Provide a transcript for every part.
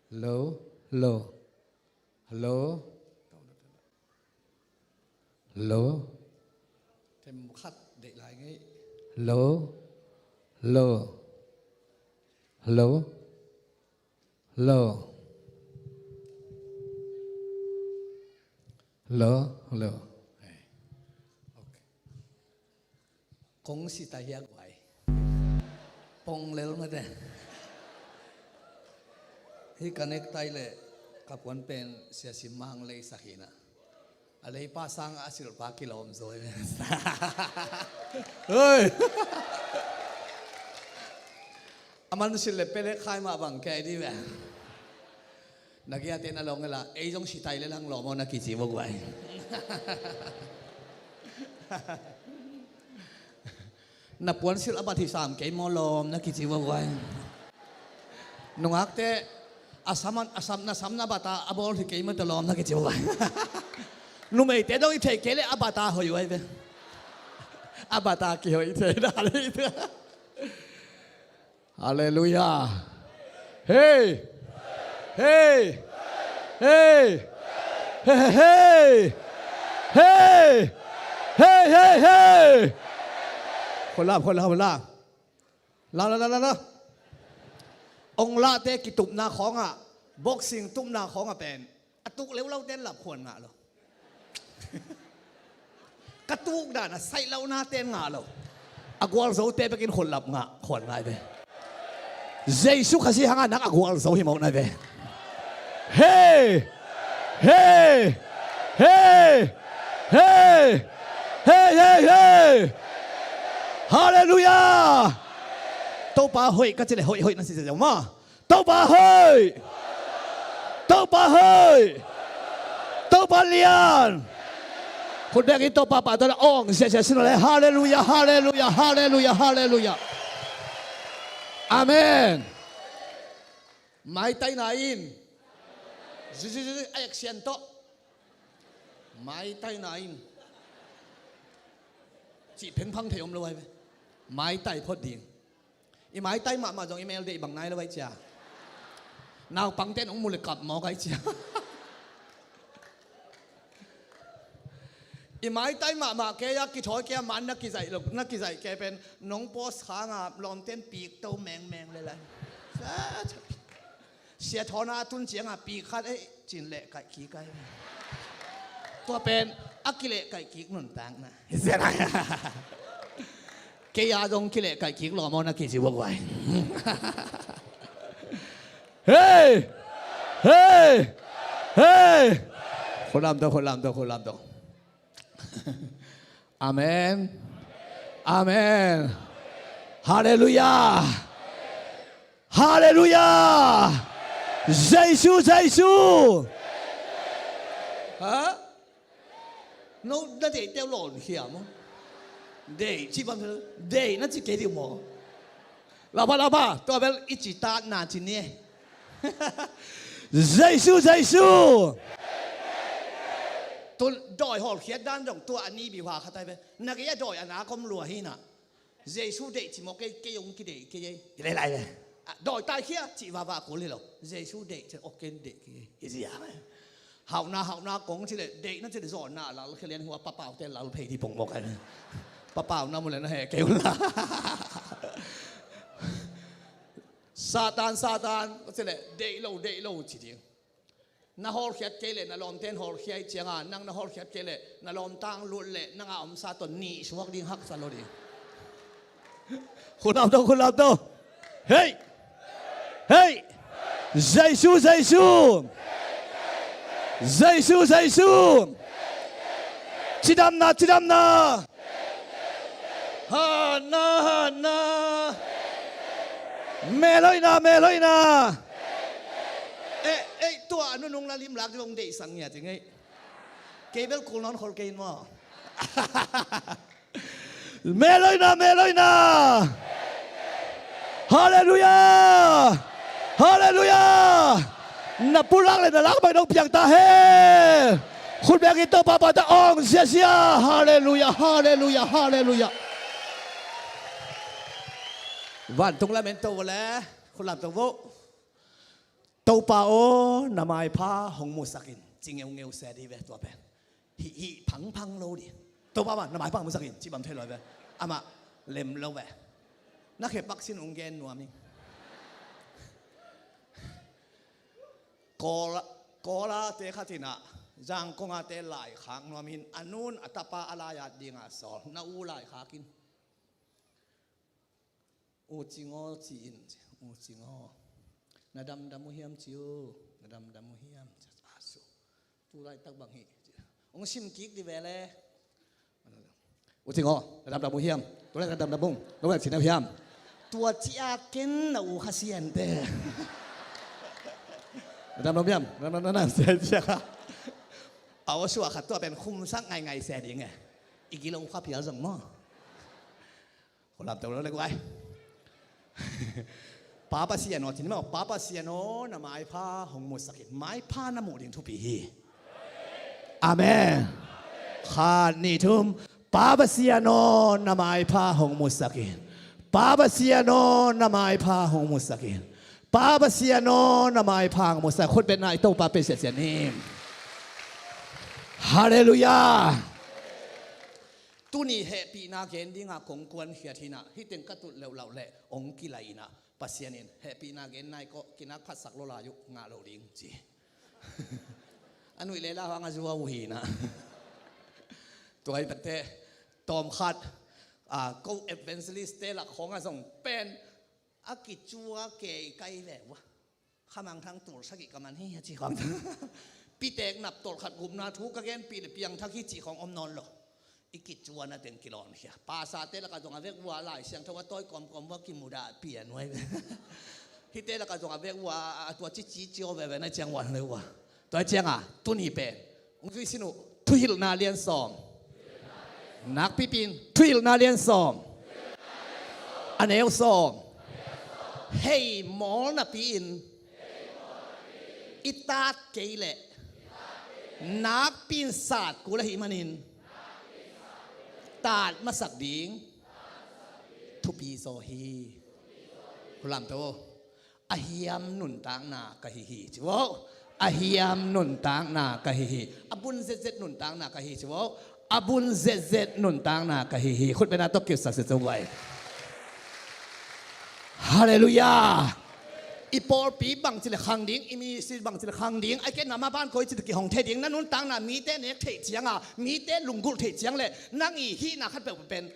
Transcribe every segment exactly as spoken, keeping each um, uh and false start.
Hello, hello, hello, hello. Them khat deih lai ngei. Hello, hello, hello, hello, hello, hello. Hey. Okay. Kong si ta hiak vai. Pong lel mate. Hi ka nektai le ka puan pen sia sim mang lei sakina. A leipa sang a silpa kilawm zawi. Hei. A man sil le pele khai mah bang kei di ve. Na giate na lawng ela ei zong sitai le lang lawm aw na kici vok vai. Na puansilh a bat hi sam kei maw lawm na kici vok vai. Nungakte a sam a sam na sam na bata a bawl hi kei maw ta lawm na kici vok vai. Numeite dong i thei kei le a bata hoih vai ve. A bata kihoih thei na le. Halleluiah. Hei. Hei. Hei. Hei, hei, hei. Hei. Hei, hei, hei. Khua lap, khua lap, khua lap. La, la, la, la, la. Ong lahte kitupna khawngah, boxing tupna khawngah pen a tuk leulote in lap khuan ngah lo. Ka tuk dan a saih lohna ten ngah lo. A gualzote bekin khuan lap ngah khuan ngai ve. Jesu Khazih hangah nang a gualzo hi mawk nai ve. Hei. Hei. Hei. Hei. Hei, hei, hei. Halleluiah. Topa hoih ka ci le hoih hoih na ci zia maw. Topa hoih. Topa hoih. Topa lian. Khut bengin Topa pahtawi la ong ziazia sin le. Halleluiah, halleluiah, halleluiah, halleluiah. Amen. Maitaina in. Zi, zi, zi, zi, a action tawh. Maitaina in. Cih phengphang thei om lo ai ve. Maitai phot ding. I maitai mahmah zong i mel deih bang nai lo ai cia. Naupangte nong mu le kap mawk ai cia. I maitai mahmah kei a kithawi kei a man na kizaih lo, na kizaih kei pen nong pawt khanga lawmten pik to mengmeng le lai. Sa, sa, pi. Sia thawna a tun cianga pik khat ei cin leh kaih kik ai. Tua pen a kileh kaih kik nuntakna. Kei a zong kileh kaih kik lawm aw na kici vok vai. Hei! Hei! Hei! Khulam to, khulam to, khulam to. Amen. Amen. Halleluiah. Halleluiah. Jesu, Jesu. Ha? No, na deih teu lawn hiam maw? Deih ci bang deih na ci kei dih maw? Lapa, lapa, tua bel i ci tatna ci ni. Jesu, Jesu. Tu dawi hawlkhiat dan dong tua a ni biuha khatai bel na kei a dawi a na kom lua hi na. Jesu deih ci mawk kei, kei ong kideih kei ei. Hi lai lai le. Dawi tai khia cih vava kul hi lo. Jesu deih ci ok kei deih kei ei. Hi zia. Hauhna, hauhna kong ci le, deihna ci le, zawnna a lal khia lian hua papaute lal phei di pong mawk ai. Papauna mu le na he kei un la. Satan, Satan, ci le, deih lo, deih lo ci ding. Na hawlkhiat kei le na lawmten hawlkhia i cianga nang na hawlkhiat kei le na lawmtang lut le nanga omsa ton nih suak ding haksa lo ding. Khulap to, khulap to. Hei! Hei! Jesu, Jesu! Jesu, Jesu! Cidamna, cidamna! Hatna, hatna. Melhoihna, melhoihna. Eh, eh, tua a nunung la limlak zong deihsang ngia ci ngei. Kei bel kul nawn khol kei in maw? Melhoihna, melhoihna. Halleluiah. Halleluiah. Na pulak le na lak bai dong piang ta he. Khut bengin Topa pata ong ziazia. Halleluiah, halleluiah, halleluiah. Vantung lamen to le, khut lam to vo. Topa aw, na maipha hong musak in. Ci ngeungeu se dih ve tua pen. Hih, hih phangphang lo dih. Topa aw, na maipha hong musak in, ci bang thei lo ve. Amah lem lo ve. Na khe pak sin ung gen nuam ing. Kawl, Kawlate khat in ah Zangkong ate laikhak nuam in, a nun a tapa a lai-at dingah sawl, na u laikhak in. U Cing aw, ci-in, U Cing aw, na damdam uh hiam, ci uh, na damdam uh hiam, ci a su. Tu laitak bang hi, ci. Hong sim kik dih ve le. U Cing aw, na damdam uh hiam? Tu laitak damdam ung. Na u laitak cina uh hiam? Tua ci a ken na u Kha Sian te. Na damdam uh hiam? Na, na, na, na, sia, sia kha. A aw suah khat tua pen khumsak ngaingai se ding e. I gilo kha pial zong maw. Ko lamto lo le guai. Pa Pasian aw, cin maw, Pa Pasian aw, na maipha hong musak in. Maipha na muh ding thupi hi. Amen. Khat, nih, thum. Pa Pasian aw, na maipha hong musak in. Pa Pasian aw, na maipha hong musak in. Pa Pasian aw, na maipha hong musak. Khut beng na i Topa pe siasia ni. Halleluiah. Tuni hehpihna gen dingah kong kuankhiat hi-in ah, hih teng ka tut leuhlauh leh hong kilai in ah, Pasian in hehpihna gen nai kawh, kinak phatsak lo lai uh, ngah lo ding ci. A nuih le la hang a zua uh hi-in ah. Tua hi takte, tawmkhat, a, ko evangelist te lak khawng ah zong pen a kicua kei kai ve uh a. Khamangthang tul sagih ka man hi a ci khawng. Pitek nap tolh khat gupna thu ka genpih le piangthak hi cih khawng om nawn lo. I kicuana teng kilawnkhia. Pastorte lakah zong a vek uh a, Lai Siangtho a tawi kawmkawm uh a kimudah pia nuai ve. Hihte lakah zong a vek uh a, a tua cici cio veve na ciang wan le uh a. Tua cianga tuni pen hong zui sin uh, Thuhilhna lian sawm. Nakpipi in Thuhilhna lian sawm. A neu sawm. Hei mawl napi-in i tat kei leh nakpi-in sat kul ahih manin tat masak ding thupi zaw hi. Ko lamto. A hiam nuntakna ka hi hi ci vo. A hiam nuntakna ka hi hi. A bun zetzet nuntakna ka hi ci vo. A bun zetzet nuntakna ka hi hi. Khut beng na tawh kipsak se co guai. Halleluiah. I pawlpi bangci le khang ding, i ministry bangci le khang ding, a kei na maban koi ci le kihong thei ding, na nuntakna mite nek theih cianga, mite lunggulh theih ciang le nang i hihna khat peuh pen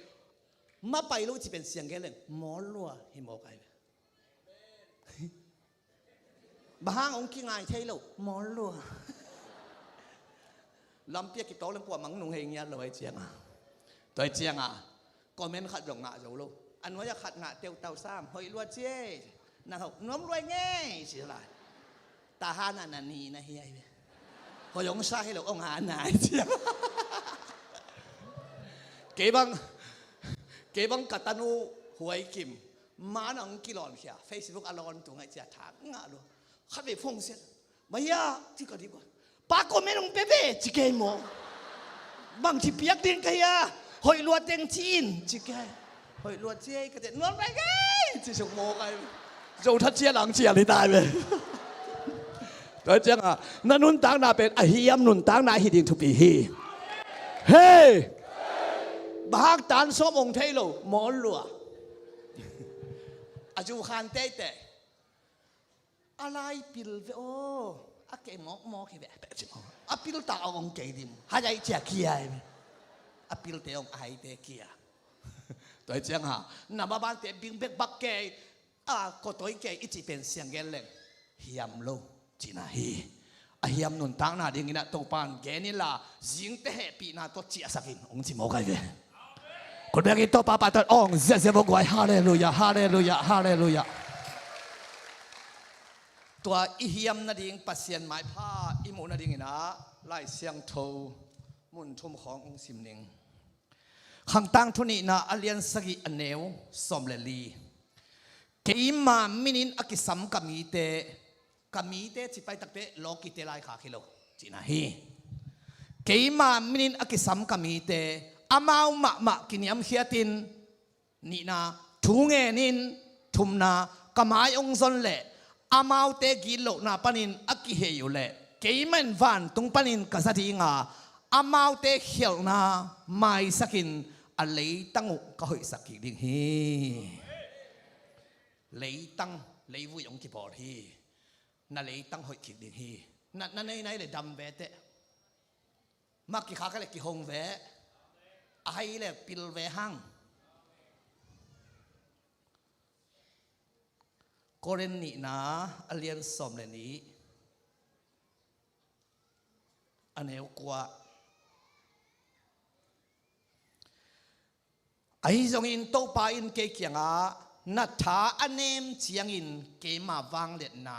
mapai lo ci pen siang gen leng mawl lua hi mawk ai ve. Bang hang hong kingai thei lo, mawl lua. Lampi a kitawk leng kua mang nung hei ngiat lo ai cianga. Tua ai cianga comment khat zong ngah zo lo. A nuai a khat ngah teutau sam, hoih lua cie. Na hoh nuam luai ngei ci lai. Tahan a na ni na hi ai ve. Hoih hong sa hi lo, hong ha nai cia. Kei bang, kei bang ka tanu Huai Kim. Man a hong kilawnkhia, Facebook a lawn tung ai cia thak ngah lo. Khat vei phone siat. Maya, ci ka dih guan. Pa comment hong pe ve, ci kei maw. Bang ci piak ding ka hia, hoih lua teng ci in, ci kei. Hoih lua ci ei ka teh, nuam lai ngei, ci suk maw kai. Zo that cia lang cia li tai ve. Tua cianga, na nuntakna pen a hiam nuntakna hi ding thupi hi. Hei! Bahak tan sawm hong thei lo, mawl lua. A zu khan teitei. A lai pil ve aw, a kei mawkmawk hi ve. A pil ta a hong kei dim. Hai ai cia kia hi ve. A pilte hong aite kia. Tua ai cianga, na mabante bing bek bak kei. A kotoi kei i cih pen siang gen leng hiam lo cihna hi. A hiam nuntakna dingin ah Topan gen inla, zingte hehpihna tawh ciahsakin hong ci mawk ai ve. Khut bengin Topa pahtawi hong ziahziah vok guai. Halleluiah, halleluiah, halleluiah. Tua i hiam nading Pasian maipha i muh nadingin ah Lai Siangtho mun thum khawng hong sim ning. Khangtang thu nihna a lian sagih a neu sawm le li. Keima minin a kisam ka mite, ka mite ci paitakte lawkite laikhak hi lo cihna hi. Keima minin a kisam ka mite, amau mahmah kiniamkhiatin, nihna, thu ngenin, thumna, ka mai hong zon leh amaute gitlohna panin a kihei uh leh keimah in vantung panin ka za ding a, amaute khialhna maisakin a leitang uh ka hoihsak kik ding hi. Leitang, leivui hong kibawl hi. Na leitang hoih kik ding hi. Na, na nei nai le dam ve teh. Mah kikhak le kihong ve. A hai le pil ve hang. Korin nihna a lian sawm le nih, a neu kua. Ahi zongin Topa in kei kiangah na tha a nem ciangin keima vangliatna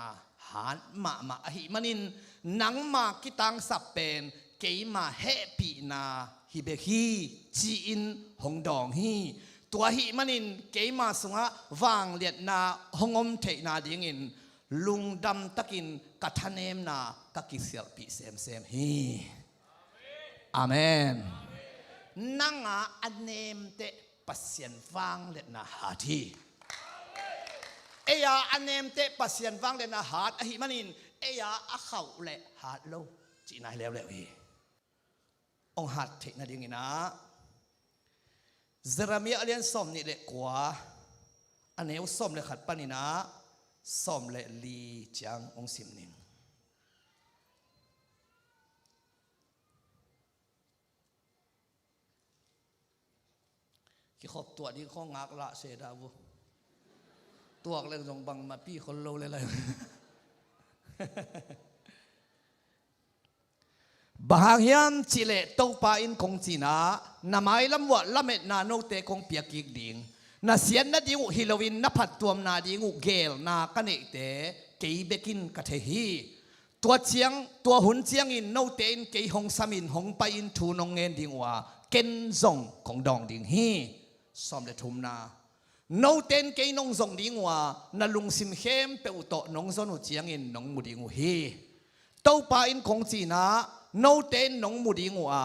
hat mahmah ahih manin nangma kitangsap pen keima hehpihna hi bek hi, ci-in hong dawng hi. Tua ahih manin keima sungah vangliatna hong om theihna dingin lungdam takin ka thanemna ka kisialhpih semsem hi. Amen. Nang a a nemteh Pasian vangliatna hat hi. Ei a a nemteh Pasian vangliatna hat ahih manin ei a a khauh le hat lo cihna hi leuleu hi. Hong hat theih nadingin ah Jeremiah a lian sawm nih le kua, a neu sawm le khat panin ah sawm le li ciang hong sim ning. Kikhop tuah ding khong ngak lah se dah vu. Tuak leng zong bangmah pi khol lo le lai. Bang hang hiam cihleh Topa in kong cih na, na mailam uah lametna note kong piak kik ding. Na siat nading uh hi loin na phattuamna ding uh geelna ka neihte kei bekin ka thei hi. Tua ciang, tua hun ciangin note in kei hong samin hong pai-in thu nong ngen ding uh a, ken zong kong dawng ding hi. Sawm le thumna. Note in kei nong zong ding uh a, na lungsim khempeuh uh tawh nong zon uh ciangin nong mu ding uh hi. Topa in kong cih na, note in nong mu ding uh a,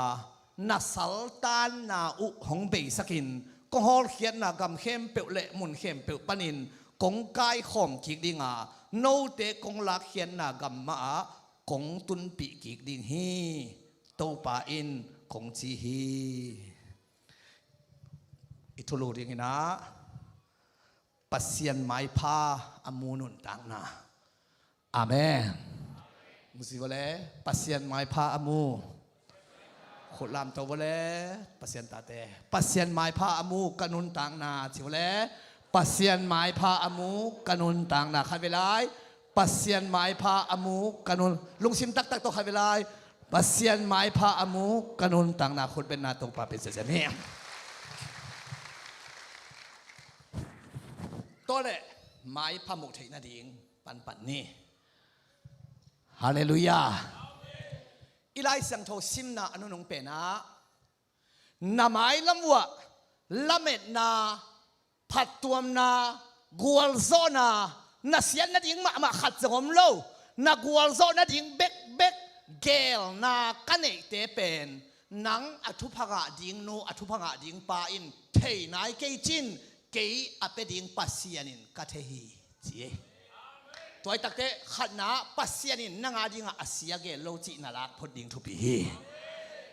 na saltanna uh hong beisakin kong hawlkhiatna gam khempeuh le mun khempeuh panin kong kaikhawm kik ding a, note kong lakkhiatna gam mah ah kong tunpih kik ding hi. Topa in kong ci hi. I thulu dingin ah Pasian maipha a mu nuntakna. Amen. Musi vale, Pasian maipha a mu. Khut lamto vale, Pasian tate. Pasian maipha a mu ka nuntakna. Ci vale, Pasian maipha a mu ka nuntakna. Khat vei lai. Pasian maipha a mu ka nun. Lungsim taktak tawh khat vei lai. Pasian maipha a mu ka nuntakna. Khut bengna Topa pia ziahziah ni. Tua leh maipha muh theih nading panpan ni. Halleluiah. I Lai Siangtho simna a nunung pen ah na mailam uah lametna, phattuamna, gualzawhna, na siat nading mahmah khat zong om lo, na gualzawh nading bekbek geelna ka neihte pen nang a thupha ngah ding nu, a thupha ngah ding pa in thei nai kei cin, kei a pia ding Pasian in ka thei hi, ci hi. Tua hi takteh khatna, Pasian in nang a dingah a sia geel lo cih na lak phot ding thupi hi.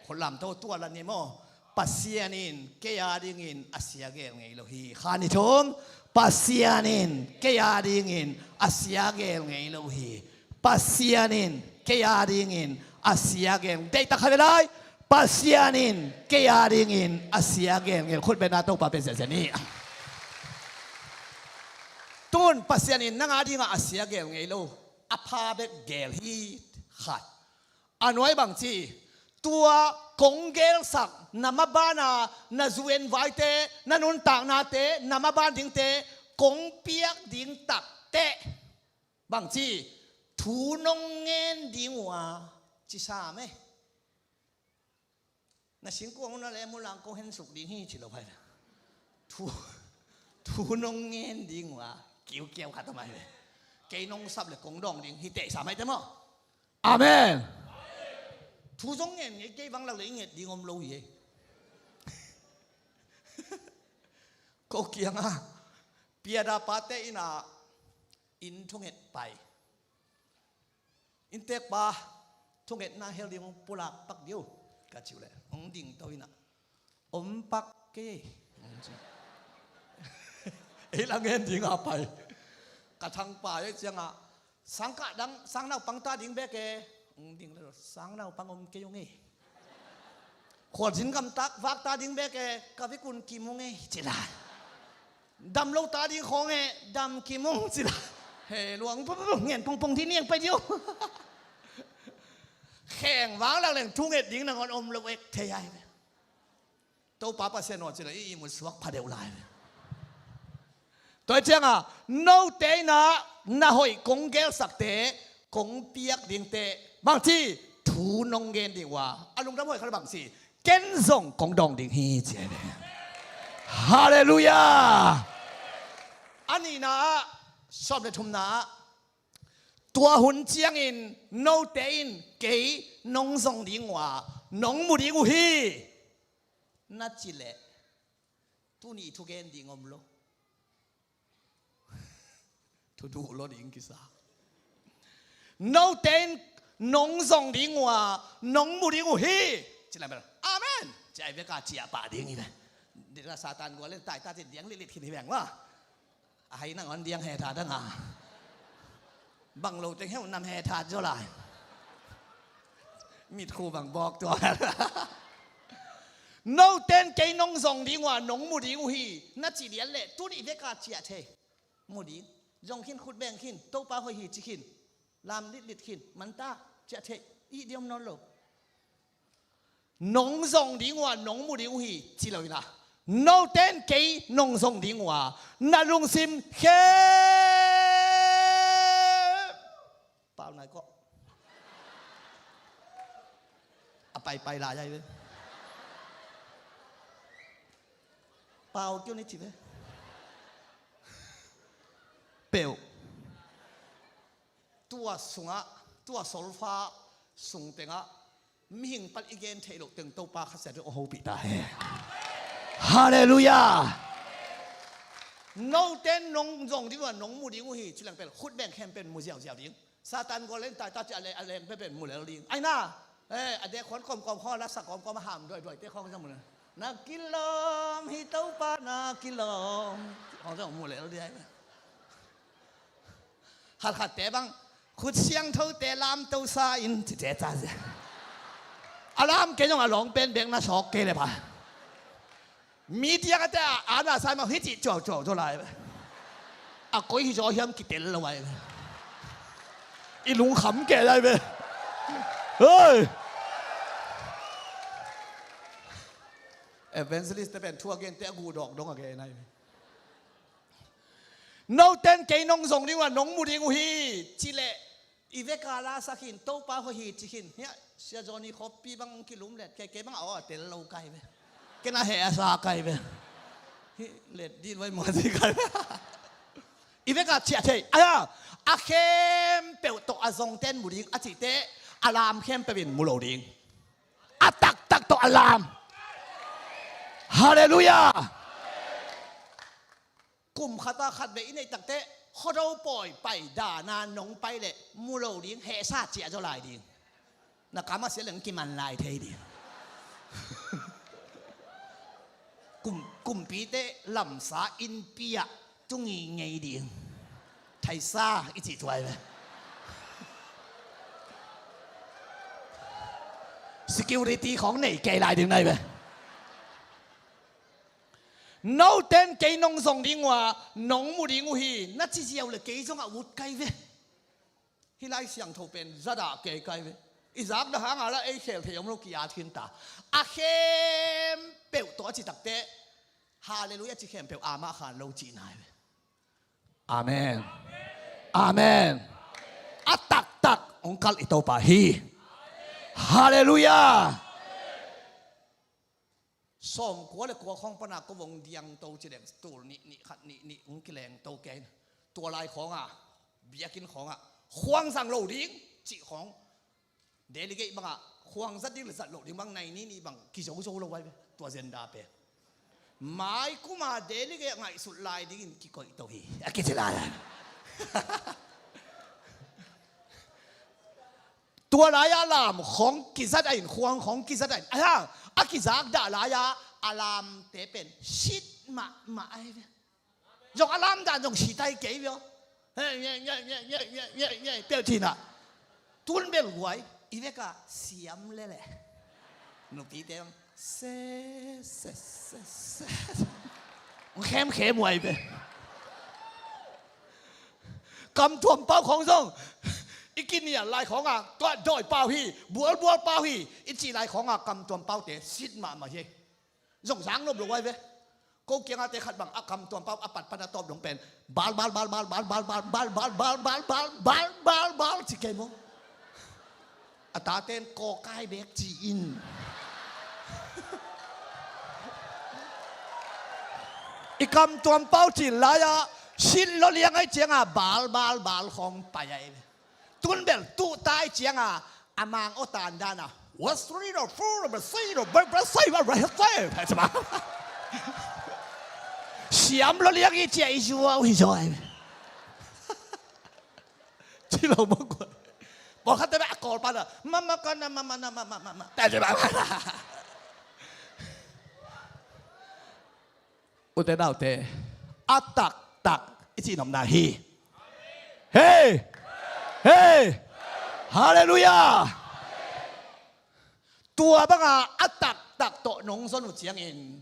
Khut lamto, tua la ni maw. Pasian in kei a dingin a sia geel ngei lo hi. Kha ni thum. Pasian in kei a dingin a sia geel ngei lo hi. Pasian in kei a dingin a sia geel. Deihtak khat vei lai. Pasian in kei a dingin a sia geel ngei lo. Khut bengna Topa pia ziahziah ni. Tun Pasian in nang a dingah a sia geel ngei lo, a pha bek geel hi. Khat. A nuai bang ci, tua kong geelsak na maban a, na zu en vaite, na nuntaknate, na maban dingte kong piak ding takteh bang ci, thu nong ngen ding uh a, ci sam e. Na singkuang uh na le mulang kong hensuk ding hi ci lo hai. Thu, thu nong ngen ding uh a, kiukiau khat om ai ve. Kei nong sap le kong dawng ding hi teh sam ai te maw. Amen. Thu zong ngen ngei, kei bang lak le i nget ding om lo hi ei. Ko kiangah piada pate in ah inn thunget pai. Inntekpa, thungetna hel ding hong pulak pak dih o, ka cih uh leh hong dingto in ah, om pak kei ei. Ei la ngen ding a pai. Ka thangpa ei ciangah, sangkah dang, sangnaupang ta ding bek e. Hong ding le, sangnaupang om kei ung ei. Khualzin gamtak vak ta ding bek e, ka vekun kim ung ei, ci lai. Dam lo ta ding khawng e, dam kim ung, ci lai. He luang, pu, pu, pu, ngen pongpong dih niang pai dih o. Kheng vang lak leng thunget ding nangawn om lo ek thei ai ve. Topa Pasian aw ci leh i ihmut suak pha deuh lai ve. Tua hi ciangah note in ah na hoih kong gelsakte, kong piak dingte, bangci, thu nong gen ding uh a, a lungdam hoih khat bangci, ken zong kong dawng ding hi, ci hi ve. Halleluiah. A nihna ah, sawm le thumna ah, tua hun ciangin note in kei nong zong ding uh a, nong mu ding uh hi, na cih leh tuni thugen ding om lo. Thu duh lo ding kisa. Note in nong zong ding uh a, nong mu ding uh hi, ci lai bel, amen, ci ai vek a ciah pah ding hi ve. Dina Satan gual in tai ta cin diang litlit khin hi veng maw. A hai nangawn diang he tha dang a. Bang lo teng heu nam he tha zaw lai. Mitkhu bang bawk tua. Note in kei nong zong ding uh a, nong mu ding uh hi, na cih lian leh tuni vek a ciah thei. Mu ding. Zong khin, khut beng khin, Topa hoih hi ci khin. Lam litlit khin, manta, ciah thei, i diom nawn lo. Nong zong ding uh a, nong mu ding uh hi, ci lo hi la. Note in kei nong zong ding uh a, na lungsim khempeuh. Pau nai kawh. A paipai lai ai ve. Pau kio ni ci ve. Peuh. Tua sungah, tua solfa sung tengah, mihing pan i gen theih loh teng Topa Kha Siangtho hong hopih ta hen. Halleluiah. Note in nong zong ding uh a, nong mu ding uh hi, ci leng pen khut beng khempeuh in mu ziauziau ding. Satan gual in tai ta ci a le, a leng peuh pen mu lel ding. Ai na, eh, a dek khuan kawmkawm khawng, a la sak kawmkawm, a ham duaiduai te khawng zong mu lel. Na kilawm hi Topa, na kilawm. Khawng zong mu lel ding ai. Khatkhatte bang, khut siangthote lamto sa in, cite ca zia. A lam kei zong a lawng pen bek na sawk kei le pha. Mi tiang a te a, a na sai mah hih cih cuaucuau zaw lai ve. A koi hi zaw hiam kitel lo ai ve. I lungkham kei lai ve. Hei! Evangelist te pen thu a gente a guh dawk dong a gen ai ve. Note in kei nong zong ding uh a, nong mu ding uh hi, ci leh i vek a la sak khin, Topa hoih hi ci khin. Hiah, Sia Johnny khoppi bang kilum let kei, kei bang a aw a tel lo kai ve. Ken a heh a sa kai ve. Hih let dih luai mawh ci kai ve. I vek a ciah thei. Ai a, a khempeuh tawh a zongte in mu ding a cihte, a lam khempeuh in mu lo ding. A taktak tawh a lam. Halleluiah. Kum khat a khat vei i neih takteh, Khuado pawi pai dan a nong pai leh mu lo ding, hehsa ciah zaw lai ding. Na kam a sia leng kiman lai thei ding. Kum, kumpite lamsa innpi ah tung i ngei ding. Thaisa i cih tuai ve. Security khawng nei kei lai ding nai ve. Note in kei nong zong ding uh a, nong mu ding uh hi, na ci ziau le kei zong a ut kai ve. Hih Lai Siangtho pen zadah kei kai ve. I zakdah hang a la ei khel thei om lo ki-at khin ta. A khempeuh tawh a ci takteh, Halleluiah ci khempeuh amah khan lo cihna hi ve. Amen. Amen. A taktak hong kalh i Topa hi. Halleluiah. Sawmkua le kua khawng pana ko vong diangto ci leng, tul nih, nih khat, nih, nih hong kilengto kei. Tua lai khawngah, biakinn khawngah, khuang zang lo ding cih khawng. Delegate bangah, khuang zat ding le zat loh ding bang, nai nih nih bang, kizozo lo ai ve, tua zenda pen. Mai kuma delegate ngaihsut lai dingin kikoih to hi, a kici lai. Tua lai-a lam khawng kizat a in, khuang khawng kizat a in, a hang a kizak dah lai-a a lamte pen sit mahmah ahi ve. Zong a lam dan zong sit ahi kei ve aw. He, ye, ye, ye, ye, ye, ye, ye, peuh cina. Tun bel guai i veka siam lele. Nupite bang se, se, se, se. Khemkhem uai ve. Kamtuam pau khawng zong i kinial lai khawng a, tua dawi pau hi, bualbual pau hi i cih lai khawng a kamtuam paute sit mahmah hi. Zong zang nop lo uai ve. Ko kiangate khat bang a kamtuam pau a pat pan a tawp dong pen bal bal bal bal ci kei maw? A taten kawkai bek ci in. I kamtuam pau cin lai-a sit lo liang ai cianga bal bal bal khawng pai ai. Tun bel tuh tai cianga a mang aw tan dana. Siam lo liang i cia i zuau hi zaw ai. Ci lo mawk kua. Pawlkhatte bek a kawl pana mama kana mama na mama mama. Ute naute, a taktak i cih nopna hi. Hei! Hei! Halleluiah! Tua banga a taktak tawh nong zon uh ciangin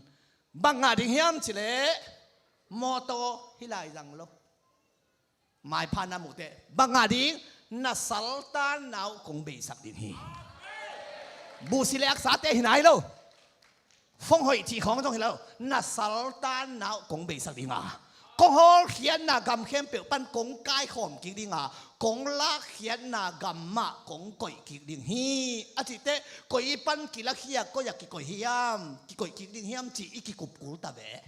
bang ngah ding hiam cileh mawtaw hi lai zang lo. Maipha na muhteh bang ngah ding, na saltanna uh kong beisak ding hi. Buhsi le aksate hi nai lo. Fong hoih cih khawng zong hi lo. Na saltanna uh kong beisak dinga, kong hawlkhiatna gam khempeuh pan kong kaikhawm kik dinga, kong lakkhiatna gam mah kong koih kik ding hi. A cihteh koi pan kilakhia, koi a kikoih hiam, kikoih kik ding hiam cih i kikupkul ta ve.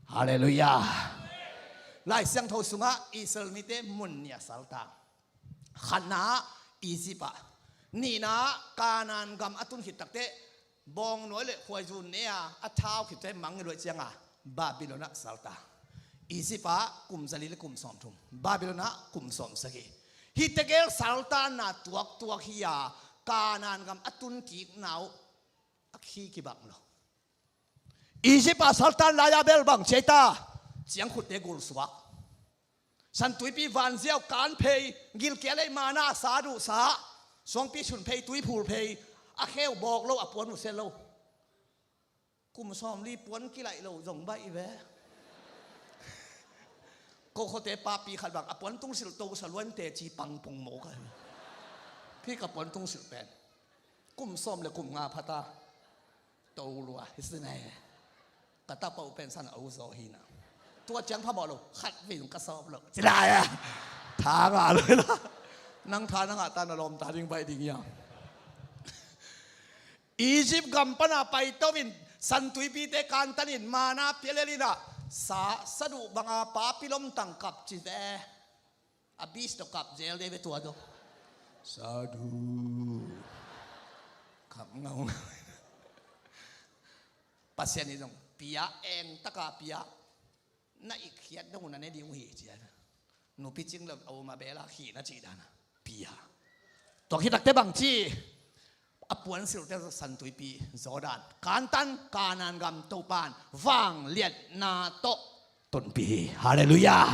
Halleluiah. Lai Siangtho sungah Israel mite mun nih a salta. Khatna ah Egypt ah, nihna ah Kanaan gam a tun khit takteh bawngnawi le khuaizu ne-a a thau khit takteh mang i luaih cianga Babylon ah salta. Egypt ah kum zali le kum sawmthum, Babylon ah kum sawmsagih. Hih tegel saltanna tuaktuak hi-a Kanaan gam a tun kikna uh a khi kibang lo. Egypt ah saltan lai-a bel bang ci ai ta, ciangkhutte gulsuak. Santuipi vanziau kan phei, gilkial ei mana sa duhsa, suangpi sun phei, tuiphul phei, a kheu bawk lo, a puan uh se lo. Kum sawmli puan kilaih lo zong baih ve. Ko khuate papi khat bang a puan tungsilh to sa luan teci pangpung mawk a. Khi ka puan tungsilh pen kum sawm le kum nga phata. To lua hi si nai. Ka tapa uh pen san a uzaw hi na. Tua ciang phamawh lo, khat vei zong ka sawm lo. Ci lai a. Tha ngah lo hi la. Nang tha na ngah ta, na lawmta ding baih ding hiam? Egypt gam pana paito in santuipite kantan in mana pia lel in a, sa, sa duh banga papi lomtang kap ci ve. A bis tawh kap zel de ve tua tawh. Sadu. Kap ngaungau. Pasian in zong pia, eng taka pia. Na ikkhiat dong uh na ne ding uh hi, ci a. Nupi cing lo a um a bel a khih na cih dan a pia. Tua khit takte bang ci? A puan silhte santuipi Jordan kantan, Kanaan gam Topan vangliatna tawh tonpih hi. Halleluiah.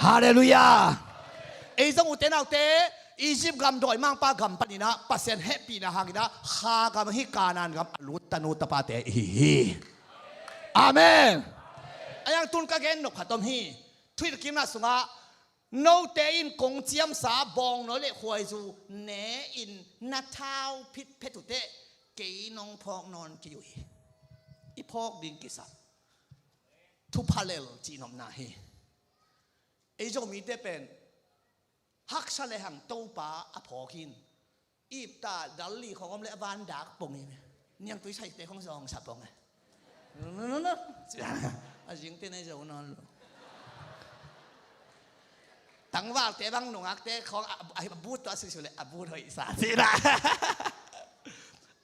Halleluiah. Ei zong ute naute, Egypt gam dawimangpa gam panin a Pasian hehpihna hangin a kha gam ahi Kanaan gam a lut tanu tapate ihi hi. Amen. A yang tun ka gen nop khat om hi. Thuhilhkimna sungah note in kong ciamsa bawngnawi le khuaizu ne-in na thau phitphet uhteh kei nong phawk nawn kei uh hi. I phawk ding kisam. Thupha lel cihnopna hi. Ei Zomite pen haksa le hang Topa a phawk in. Ipta dal li khawng om le a van dak pong hi. Niangtui saite khawng zawngsa pong e. A zingte nei zo nawn lo. Tangvalte bang nungakte khawng a, a, a but tawh a suisuh le a but hoihsa cihna.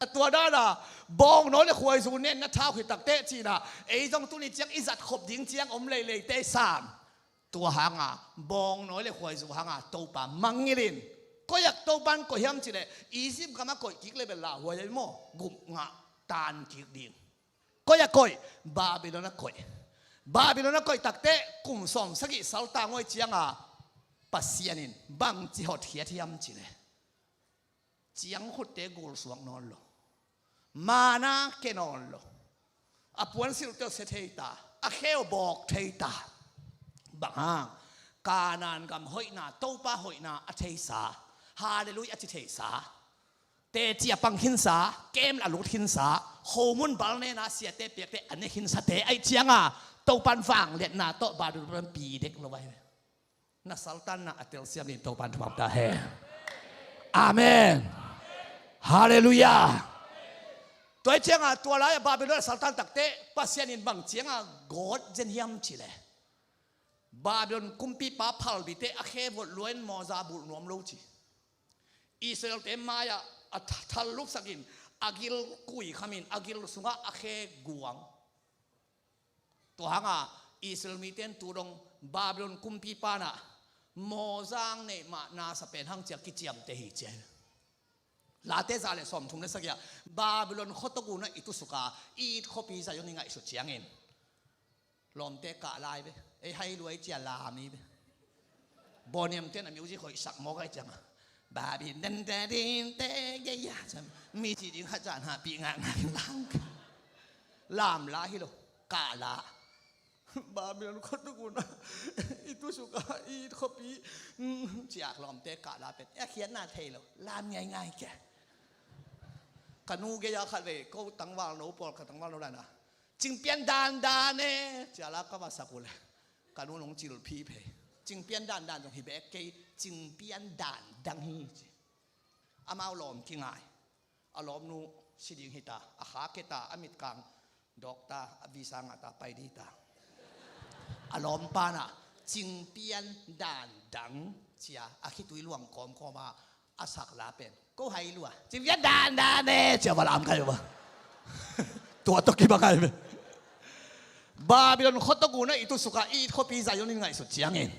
A tua dana bawngnawi le khuaizu nen na thau khit takteh cihna. Ei zong tuni ciang i zat khop ding ciang om leileite sam. Tua hanga bawngnawi le khuaizu hanga Topa mangngilhin Koi ah Topan koih hiam cih leh Egypt gam ah koih kik leh bel lauhuai ahi maw, gupngah tan kik ding. Koi ah koih? Babylon ah koih. Babylon ah koih takteh kum sawmsagih saltang huai ciangah Pasian in bangci hotkhiat hiam cih leh ciangkhutte gulsuak nawn lo, manna ke nawn lo. A puansilhte uh sia thei ta, a khe uh bawk thei ta. Bang hang? Kanaan gam hoihna, Topa hoihna a theisa, halleluiah a ci theisa, teci a pang khinsa, kem a lut khinsa, khomun balnena siate piakte a ne khinsate ahih ciangah Topan vangliatna tawh Babylon pi dek lo ahi ve. Na saltanna a telsiam dingin Topan thupha ta hen. Amen. Halleluiah. Tua ahih ciangah tua lai-ah Babylon a saltan takteh Pasian in bang ciangah gawt zen hiam cih leh Babylon kumpipa phalbite a khe vot lua in mawza bulh nuam lo ci. Israelte mai-ah a tha-, thal lupsak in a gil kuikham in a gil sungah a khe guang. Tua hangah Israel mite in tu dong Babylon kumpipa in ah mawza neih mah nasa pen hang ci-a kiciamteh hi ci ahi. Late za le sawmthum le sagih ah Babylon khuatawk un ah i tusuk a, i it khuapi Zion i ngaihsut ciangin lawmte kah lai ve, ei hai luai ci-a lam hi ve. Bawniamte in a music hoihsak mawk ahih ciangah Babylon den den din te gei a, mi cih ding khat zah hahpih ngakngak in lam. Lam la hi lo, kah la. Babylon khuatawk un ah i tusuk a, i it khuapi, mm, ci-a lawmte kah la pen a khiatna thei lo, lam ngaingai kei. Ka nu gei-a khatvei ko tangvalno pawl, ka tangvalno lai-in ah Cingpian dandan e, ci-a la ka va sak uh leh ka nu in hong cil phiphi. Cingpian dandan zong hi bek kei, cingpian dandang hi ci. Amau lawm kingai. A lawmnu si ding hi ta, a kha ke ta, a mitkang dawk ta, a visa ngah ta, pai ding hi ta. A lawmpa in ah cingpian dandang ci-a a khitui luang kawmkawm a a sak la pen ko hai lua, cingpian dandan e, ci-a va lam kai uh a. Tua tawh kibang ai ve. Babylon khuatawk un ah i tusuk a, i it khuapi Zion i ngaihsut ciangin,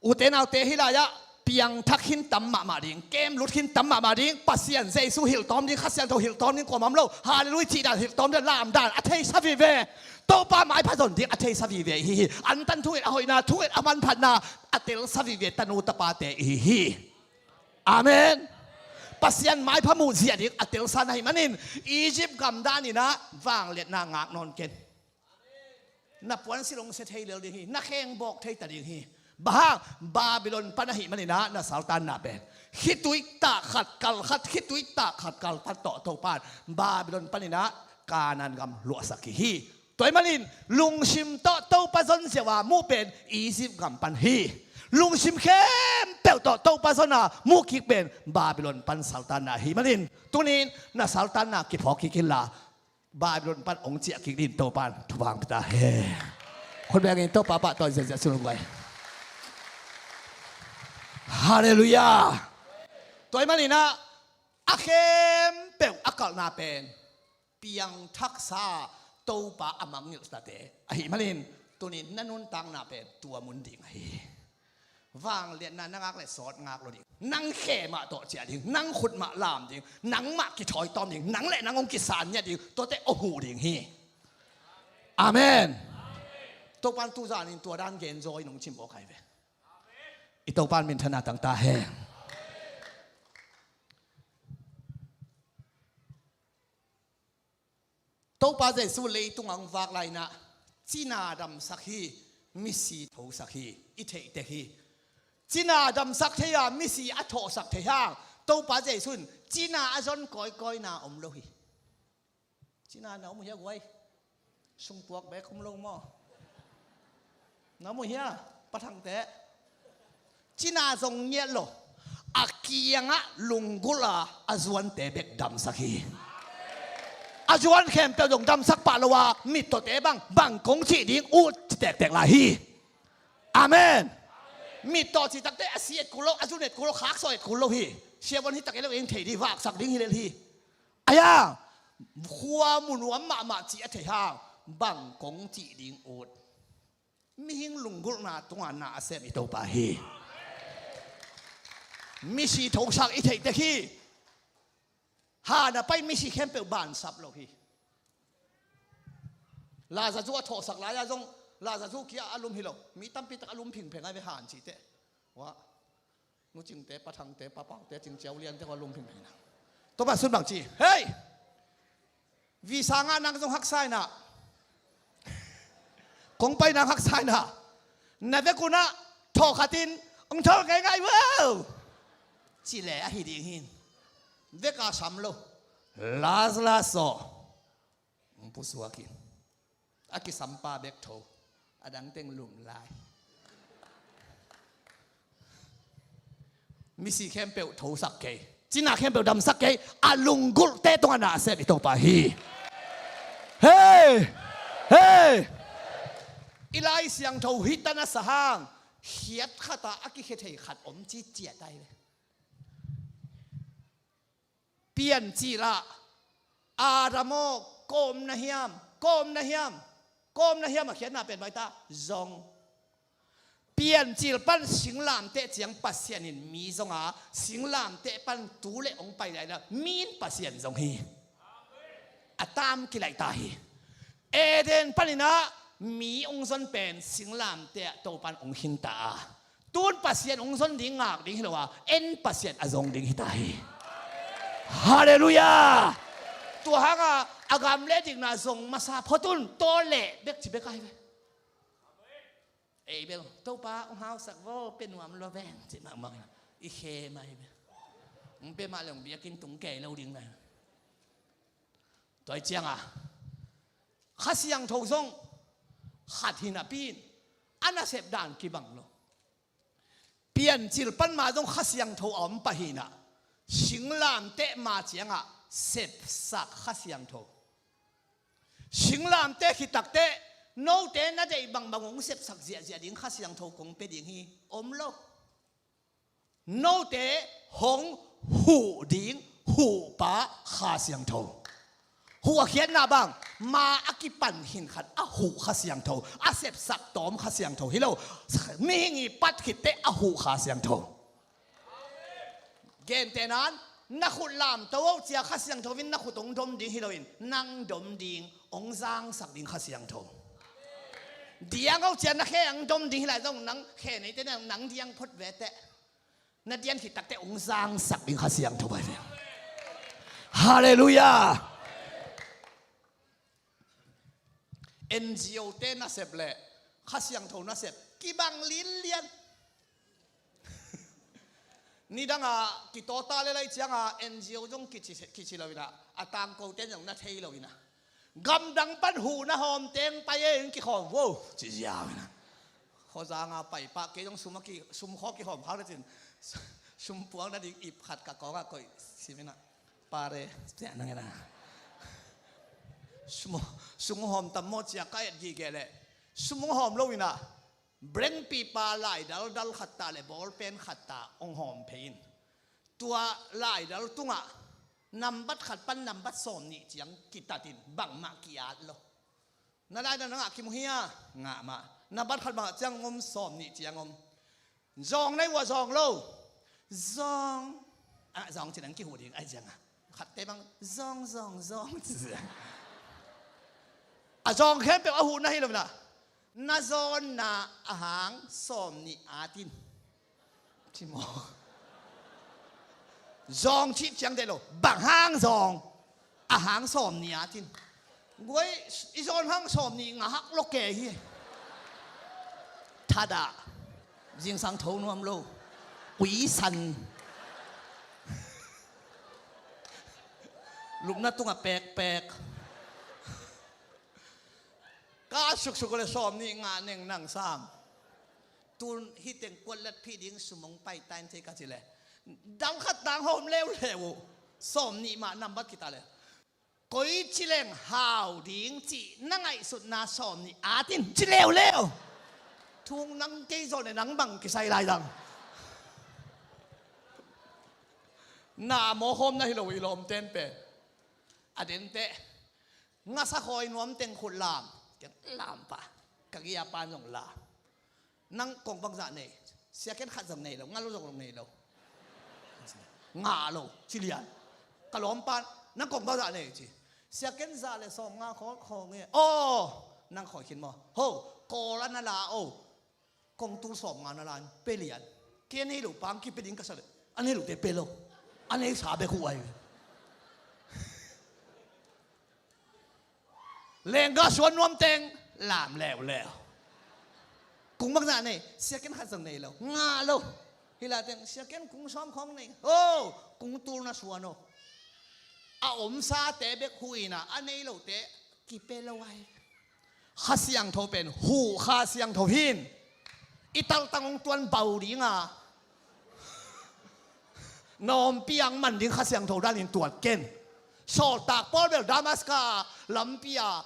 ute naute, hih lai-ah piangthak khin tam mahmah ding, kem lut khin tam mahmah ding. Pasian Jesu hilh tawm ding, Kha Siangtho hilh tawm ding, kuamah om lo. Halleluiah cih dan, hilh tawm dan, lam dan a theisa vive. Topa maipha zon ding a theisa vive ihi hi. Antan thunget a hoihna, thunget a manphatna a telsa vive tanu tapate ihi hi. Amen. Pasian maipha muh ziah ding a telsa na hih manin Egypt gam danin ah vangliatna ngak nawn ken. Na puansilh hong sia thei lel ding hi, na khe hong bawk thei ta ding hi. Bang hang? Babylon pan ahih manin ah na saltanna pen khitui tak khat kal khat, khitui tak khat kal khat tawh Topa in Babylon panin ah Kanaan gam luahsak hi hi. Tua ahih manin lungsim tawh Topa zon ziau a muh pen Egypt gam pan hi. Lungsim khempeuh tawh Topa zon a muh kik pen Babylon pan saltanna hi manin, tuni-in na saltanna kiphawk kik inla, Babylon pan hong ciah kik dingin Topa in thupha hong pia ta hen. Khut beng in Topa pahtawi ziahziah sung lunggai. Halleluiah. Tua ahih manin ah a khempeuh a kalhna pen piangthaksa Topa a mangngilh sate ahih manin, tuni-in na nuntakna pen tua mun ding ahi. Vangliatna na ngak leh sawt ngak lo ding, nang khe mah tawh ciah ding, nang khut mah lam ding, nangmah kithawi tawm ding, nang leh nang hong kisan ngiat ding, tuate awh huh ding hi. Amen. Topa in tu zanin tua dan gen zaw in hong cim aw kai ve. I Topa in minthanna tang ta hen. Topa Jesu leitung a hong vak lai-in ah cina damsak hi, misi thosak hi, i theih tek hi. Cina damsak thei a, misi a thawhsak thei hang Topa Jesu in cina a zon kawikawina om lo hi. Cina na om uh hia guai? Sungpuak bek om lo maw? Na om uh hia? Pa Thangte. Cina zong ngiat lo. A kiangah lunggulh a, a zuante bek damsak hi. A zuan khempeuh zong damsak pah lo a, mittawte bang, bang kong cih ding ut ci tektek lai hi. Amen. Mittaw cih takteh a si et kul lo, a zun et kul lo, khaksaw et kul lo hi. Siavuan hi tak et lo, eng thei dih, vaksak ding hi lel hi. Aia, khua mu nuam mahmah cih a thei hang, bang kong cih ding ut. Mihing lunggulhna tungah na a sem i Topa hi. Misi thosak i theih tek hi. Han a pai misi khempeuh bansap lo hi. Lazarus a thawhsak lai-a zong Lazarus kia a lum hi lo. Mi tampi tak a lum phingpheng a ve han cih teh. Wah. Nu Cingte, Pa Thangte, Pa Paute, Cing Ciau Liante kua lum phingpheng na. Tua pa sun bang ci. Hei! Visa ngah nang zong haksa inah. Kong pai nang haksa inah. Na vek unah thawh khatin hong thawh ngeingai vo. Ci le ahi ding hi. Vek a sam lo. Lazarus aw. Hong pusuak in. A kisampa bek tho. A dang teng lum lai. Misi khempeuh thosak kei. Cina khempeuh damsak kei. A lunggulhte tungah nasep i Topa hi. Hei! Hei! I Lai Siangtho hi tan a sa hang. Khiat khatah a kikhia thei khat om ci ciat ai ve. Piancil ah, Adam aw, kawm na hiam, kawm na hiam, kawm na hiam a khiatna pen baita zong. Piancil pan singlamteh ciang Pasian in mi zong a, singlamteh pan tu le hong pai lai la, mi in Pasian zong hi. A tam kilaih ta hi. Eden paninah mi hong zon pen singlamteh ah Topan hong khinta a. Tun Pasian hong zon ding ngak ding hi lo a, en Pasian a zong ding hi ta hi. Halleluiah. Tua hanga a gam le dikna zong masa photun tawleh bek ci bek ahi ve. Ei bel Topa hong hausak vo, pe nuam lo veng ci mahmah. I khem ahi ve. Hong pe mah le hong biakinn tung kei lo ding lai. Tua hi cianga Kha Siangtho zong khat hi napi in a nasep dan kibang lo. Piancil pan ma zong Kha Siangtho a om pah hinah, singlamteh ma ciangah sepsak Kha Siangtho. Singlamteh khitakteh note na deih bangbang hong sepsak ziahziah ding Kha Siangtho kong pia ding hi, om lo. Note hong huh ding huhpa Kha Siangtho. Huh a khiatna bang, ma a kipan khin khat a huh Kha Siangtho, a sepsak tawm Kha Siangtho hi lo. Mihing i pat khitteh a huh Kha Siangtho. Gentehnan, na khut lamto oh cia Kha Siangtho in na khut hong dom ding hi loin, nang dom ding, hong zangsak ding Kha Siangtho. Diang oh cia na khe hong dom ding hi lai zong nang khe neite nang diang phot veteh. Na dian khitakteh hong zangsak ding Kha Siangtho bai ve. Halleluiah. N G O te nasep le Kha Siangtho nasep kibang linlian. Nidanga kitawta le lai cianga N G O zong kici, kici lo inah, a tangkote zong na thei lo inah. Gamdang pan huhna hawm teng pai e in kikhawm vo ci ziau inah. Khuazanga paipah kei zong sum a ki, sum khaw kihawm khak le cin. Sum puang nading ip khat ka kawngah koih sim inah. Pare, siah nang inah. Sum, sum hawm tam maw cia ka et gige leh. Sum hawm lo inah. Brengpipa laidal dal khat ta le bawlpen khat ta hong hawm phei in. Tua laidal tungah nambat khat pan nambat sawm nih ciang kitatin bangmah ki-at lo. Na laidal na ngah kimu hia? Ngah mah. Nambat khat bangah ciang om, sawm nih ciang om. Zawng na hi uh a zawng lo. Zawng. A zawng ci nang kihuh ding ai ciangah. Khatte bang zawng zawng zawng ci. A zawng khempeuh a huh na hi lo na. Na zawnna a hang sawm nih at in. Ci maw? Zawng cih ciang deh lo. Bang hang zawng? A hang sawm nih at in. Guai, i zawn hang sawm nih ngah hak lo kei hi. Thadah. Zingsang tho nuam lo. Ui san. Lupna tungah pekpek. Ka suksuk le sawm nih ngah neng nang sam. Tun hih teng kuat lat phih ding sum hong pai ta in thei ka ci le. Dang khat tang hawm leuleu uh. Sawm nih mah nambat kita le. Koi ci leng hau ding cih na ngaihsutna sawm nih at in ci leuleu. Thung nang kei zawh le nang bang kisai lai dang. Na mawkhawm na hi lo i lawmten pen. A denteh. Ngasa khawi nuam teng khut lam. Ken lam pa. Ka gia pan zong lam. Nang kong bangzah nei. Sia ken khat zong nei lo. Nga lo zong nei lo. ngah lo, ci lian. Ka lawmpa in, "Nang kong bang zah nei?" ci. "Sia, ken za le sawmnga khawng khawng e." "Aw, nang khawi khin maw?" "Ho, Kawl a na la o. Kong tul sawmnga na la in pe lian. Kei a nei lo pang kipia ding ka sa le, a nei lote pe lo. A neisa bek huh ahi ve." Lenggah suan nuam teng lam leuleu. "Kong bang zah nei?" "Sia, ken khat zong nei lo." "Ngah lo." "Hi lai teng." "Sia, ken kong sawm khawng nei." "Ho, kong tul na suan o." A omsate bek huh in a, a nei lote kipia lo ahi. Kha Siangtho pen huh Kha Siangtho hi in. I taltang hong tuan bau ding a, na ompi a hong man ding Kha Siangtho dan in tuat ken. Sawltak Paul bel Damaska lampi ah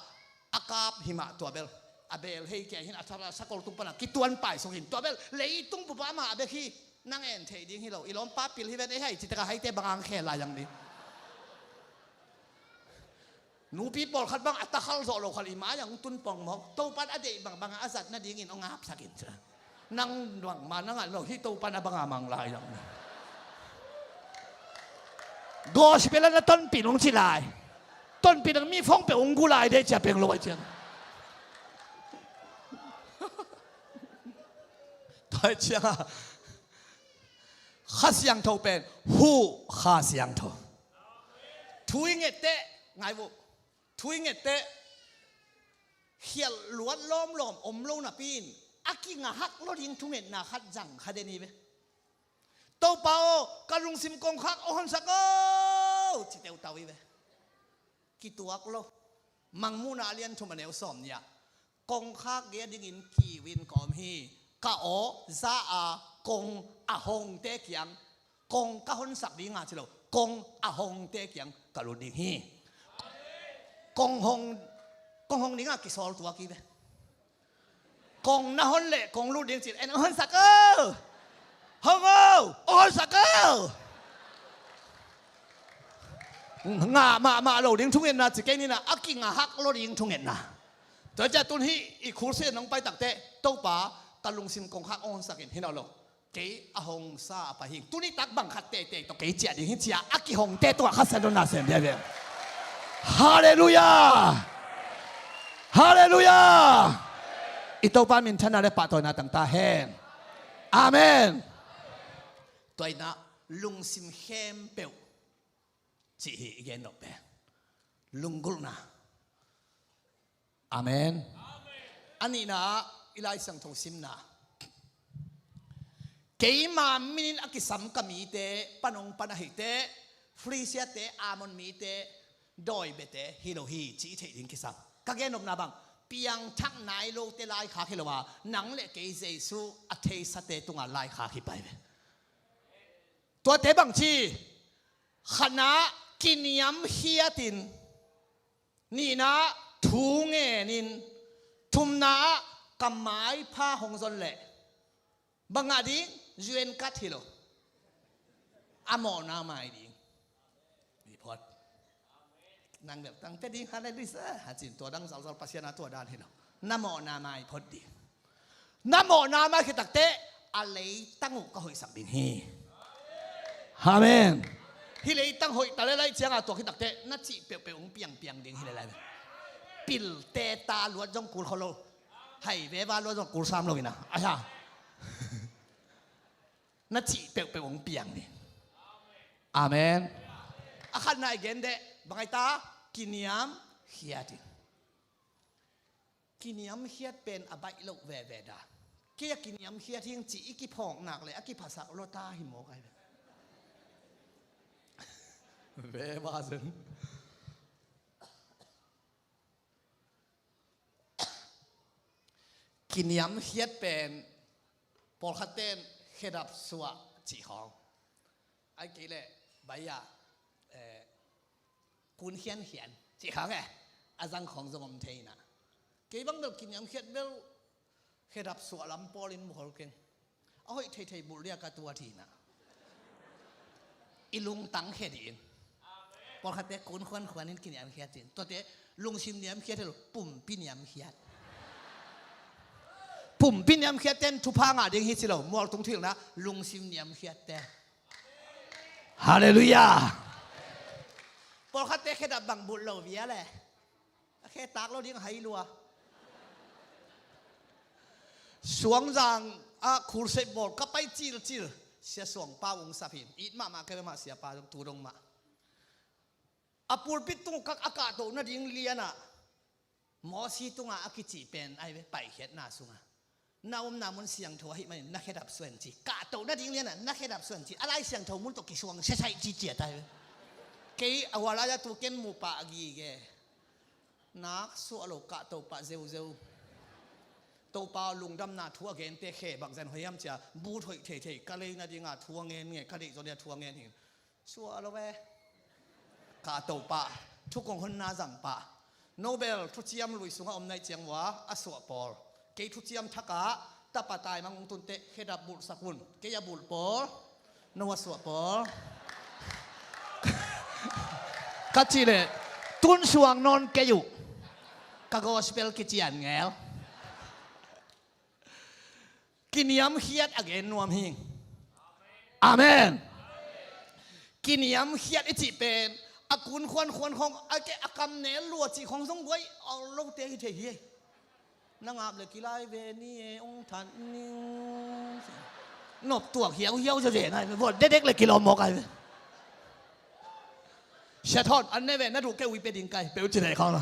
a kap hi mah, tua bel a bel hei kia hi in, a thap a sakol tung pan a kituan paisuk hi in. Tua bel leitung bup ah amah bek hi. Nang en theih ding hi lo. "I lawmpa pil hi ven, ei hai," ci tek a, haite bang a hong khel lai zang ding. Nupi pawlkhat bang a takhal zawh lo khal i mai ah hong tun pong mawk. Topa in a deih bangbang a zat nadingin hong apsak in ci. Nang bangmah nang a lo hi, Topa in a bang a mang lai zang. Gospel a na tonpih nung ci lai. Tonpih nang mi phone peuh hong gu lai dei cia peng lo ai ciang. Tua ai ciang a Kha Siangtho pen huh Kha Siangtho. Thu i nget teh, ngai uh. Thu i nget teh, khialh luat lawmlawm om lo napi in, a kingah hak lo ding thungetna khat zang kha den hi ve. "Topa aw, ka lungsim kongkhak hong honsak o," ci teutau hi ve. Kituak lo. Mangmuhna a lian thum a neu sawm nih ah, "Kongkhak gei a dingin kiu in ka om hi. Ka aw za a kong a hongte kiang, kong ka honsak ding a ci lo, kong a hongte kiang ka lut ding hi." Kong hong, kong hong ding a kisawl tuak hi ve. Kong na hon leh kong lut ding ci, "En, hong honsak o. Hong o, hong honsak o." Ngah mahmah lo ding thungetna ci kei ni na, a kingah hak lo ding thungetna. Tua ciang tun hih i khulse nong pai tak teh, "Topa, ka lungsim kongkhak hong honsak in," hi nawn lo. "Kei a hong sa a pai hing. Tuni tak bang khat teitei tawh kei ciah ding hi," ci a a kihongte tungah Kha Siangtho nasem viaviau. Halleluiah! Halleluiah! I Topa minthanna le pahtawina tang ta hen. Amen. Tua in a lungsim khempeuh cih hi i gen nop pen lunggulhna. Amen. A nihna ah i Lai Siangtho simna, "Keima min in a kisam ka mite pan hong pan ahih teh, Filistia-te, Ammon mite, dawi biate hi lo hi," ci i theih ding kisam. Ka gen nopna bang, piangthak nai lote laikhak hi lo a, nang le kei Jesu a theisate tungah laikhak hi pai ve. Tuate bang ci, khatna ah kiniamkhiat in, nihna ah thu ngen in, thumna ah ka maipha hong zon leh, bang ngah ding? U N card hi lo, a mawhna mai ding. Hi phot. Nang bel tang pia ding, halleluiah, a cin tua dang zalzal Pasian a tua dan hi lo. Na mawhna mai phot ding. Na mawhna mai khit tak teh a leitang uh ka hoihsak ding hi. Amen. Hih leitang hoih ta le lai ciang a tua khit tak teh na cih peuhpeuh hong piangpiang ding hi le lai. Pilte ta luat zong kul kho lo. Hai veva luat zong kul sam lo hi na. Ai ha. Na cih peuhpeuh hong piang ding. Amen. A khatna i gen teh, bang ai ta? Kiniamkhiat in. Kiniamkhiat pen a baih loh veve dan. Kei a kiniamkhiat hing cih i kiphawk nak le a kiphasak lua ta hi mawk ai ve. Veva zen. Kiniamkhiat pen pawlkhat ten khedap suah cih khawng, ai kei leh bai-ah, eh, kun khiankhian cih khawng, eh, a zang khawng zong om thei na. Kei bang bel kiniamkhiat bel khedap suah lam pawlin mukhol keng. A hoih theithei bulh dia ka tuat hi na. I lungtang khia dih in. Pawlkhatte kun khuankhuan in kiniamkhiat in. Tuate lungsim niamkhiat hi lo, pumpi niamkhiat. Pumpi niamkhiat ten thupha ngah ding hi ci lo, mualtung thuhilhna, lungsim niamkhiat ten. Halleluiah. Pawlkhatte khedap bang bulh lo via le. A khetak lo ding hai lua. Suangzang ah khulsep bawl ka pai cilcil. Sia Suangpa ung sap hin it mahmah kei mah siapa zong tu dong mah. A pulpit tung kak a kahtoh nading lianah Mosi tungah a kicih pen ai ve paikhiatna sungah na omna mun siangtho ahi manin na khedap suan ci. Kahtoh nading lianah na khedap suan ci. A Lai Siangtho mun tawh kisuang siasaih ci ciat ai ve. Kei a hua lai-ah tu ken mu pah a gige. Nak suah lo kahtoh pah zeuzeu. Topa lungdamna thu a gente khe bak zan hoih hiam cia. But hoih theithei ka lei nadinga thu a ngen nge ka deih zaw dia thu a ngen hin. Suah lo ve. Kahtoh pah. Thukong honna zang pah. Nobel thuciam lui sungah om naih ciang vua a suah pawl. Kei thuciam thakah tapa taimang ung tunteh khedap bulhsak un. Kei a bulh pawl. No a suah pawl. Ka cih leh tun suang nawn kei uh. Ka gospel kician ngel. Kiniamkhiat a gen nuam hi. Amen. Kiniamkhiat i cih pen a kun khuan khuan khong a ke a kam nel lua cih khong zong guai a lote hi thei hi. Na ngap le kilai ve ni e ong than ning. Nop tuak hiau hiau zazen ai ve. Vuat dedek le kilawm mawk ai ve. Sia Thawn an ne ve na duh kei ui pe ding kai pe u ci nei khong lo.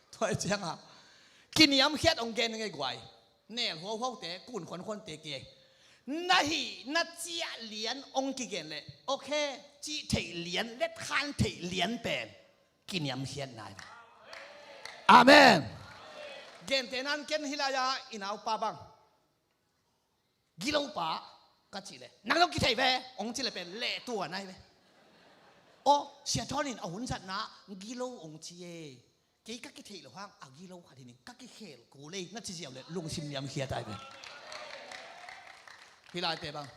Tua ciangah kiniamkhiat ong gen ngei guai. Nel huauhuaute kun khuankhuante kia na hih na ciah lian ong kigen leh okay cih theih lian letkhan theih lian pen kiniamkhiat nai. Amen. Gente nan ken hilai-a i naupa bang gilopa ka cih leh nang lo kithei ve ong cih leh pen leh tua nai ve. Aw Sia Thawn in a hun zatna gilo ong ci e. Kei ka kitheih lo hang a gilo khat hi ning ka kikhel kul ei na ci ziau le lungsim niamkhiat ai ve. Hi laite bang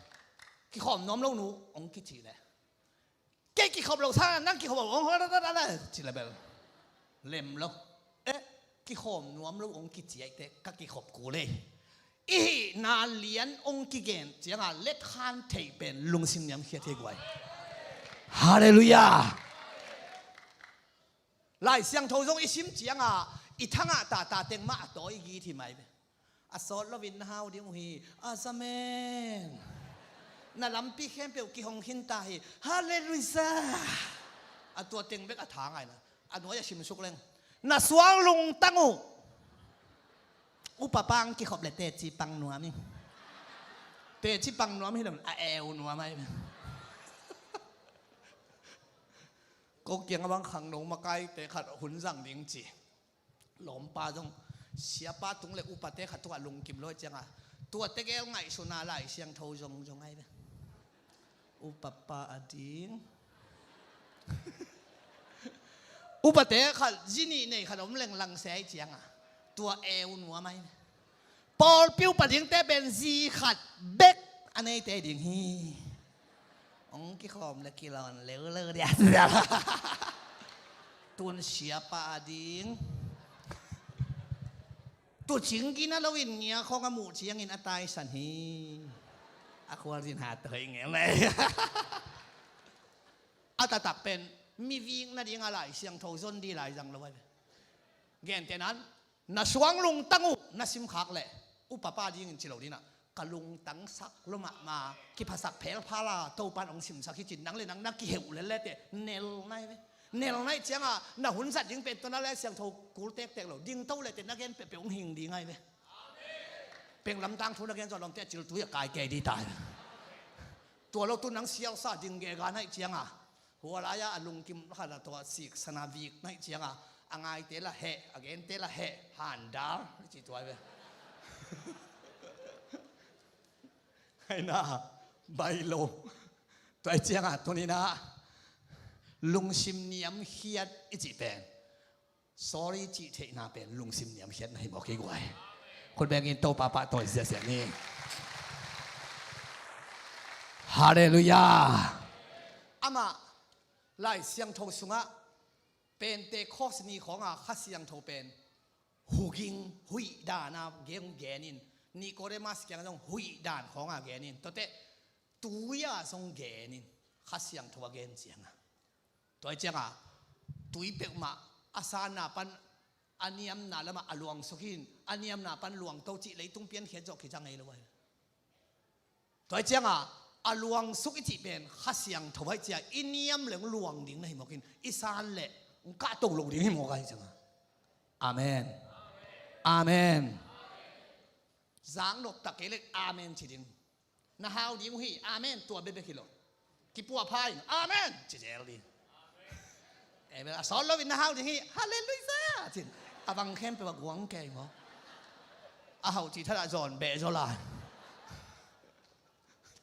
kikhawm nuam lo nu ong kicih le kei kikhop lo sa nang kikhop lo ong hol da da da ci le bel lem lo. Eh, kikhawm nuam lo ong kici aite ka kikhop kul ei. I hihna lian ong kigen cianga letkhan theih pen lungsim niamkhiat hi guai. Halleluiah. Lai Siangtho zong i sim cianga i thangah tahta teng mah a tawi i git hi mai ve. A sawt loin na hau ding uh hi. Amen. Na lampi khempeuh kihong khinta hi. Halleluiah. A tua teng bek a tha ngaina a nuai a simsuk leng na suang lungtang uh. Upa pang kikhop le teci pang nuam ing. Teci pang nuam hi lo a eu nuam ai. Ko kiang a bang khangno makaite khat hun zang ding ci. Lawmpa zong siapa tung le upate khat tungah lungkim lo cianga tua tegel ngaihsuna Lai Siangtho zong zong ai ve. Upapa a ding upate khat zinih nei khat om leng langse ai cianga tua eu nuam ai ve. Pawlpi upa dingte pen zi khat bek a neite ding hi. Ong kikhawm le kilawn leuleu dia. Tun siapa a ding tucing gina loin ngia khong a muh ciangin a taisan hi. A khualzin hat hoih ngel le. A taktak pen mi vik nadinga Lai Siangtho zon di lai zang lo ai ve. Gentehnan na suang lungtang uh na simkhak leh upapa dingin ci lo dinah ka lungtang sak lo mahmah kiphasak phelphal a Topan ong simsak hi cin nang le nang na kiheuh lel lete nel nai ve. Nel naih cianga na hun zat ding pen tawna le Siangtho kul tektek lo dingto lete na gen pehpeh ong hing ding ai ve. Peng lamtang thu na gen zaw lawmte a ciltui a kai kei di tai. Tua lo tu nang sialsa ding gega naih cianga hua lai-a a lungkim khat a tua siksana vik naih cianga a ngaite la heh a gente la heh handal ci tuai ve. Aina bai lo tuai cianga tunina lungsim niamkhiat i cih pen sorry cih theihna pen lungsim niamkhiatna hi mawk hi guai. Khut bengin Topa pahtawi ziahziah ni. Halleluiah. Amah Lai Siangtho sungah Pentecost ni khawnga Kha Siangtho pen huging huih dana gen genin Nicodemus kiang zong huih dan khawng a gen in, tuate tui a zong gen in, Kha Siangtho a gen ciang a. Tua hi ciang a, tui peuhmah a sanna pan a niamna lamah a luangsuk hi in, a niamna pan luangto cih leitung piankhiat zawh kizang ei lo ahi. Tua hi ciang a, a luangsuk i cih pen Kha Siangtho ahi ciang i niam leh hong luang ding na hi mawk in, i san leh hong kahto lo ding hi mawk ahi ciang a. Amen. Amen. Zak nop tak kei leh amen ci ding. Na hau ding uh hi, amen, tua bekbek hi lo. Kipuahpha in, amen, ci zel ding. Amen. A sawt loin na hau ding hi, halleluiah, cin. A bang khempeuh a guang kei maw. A hauh cih thadah zawn beh zaw lai.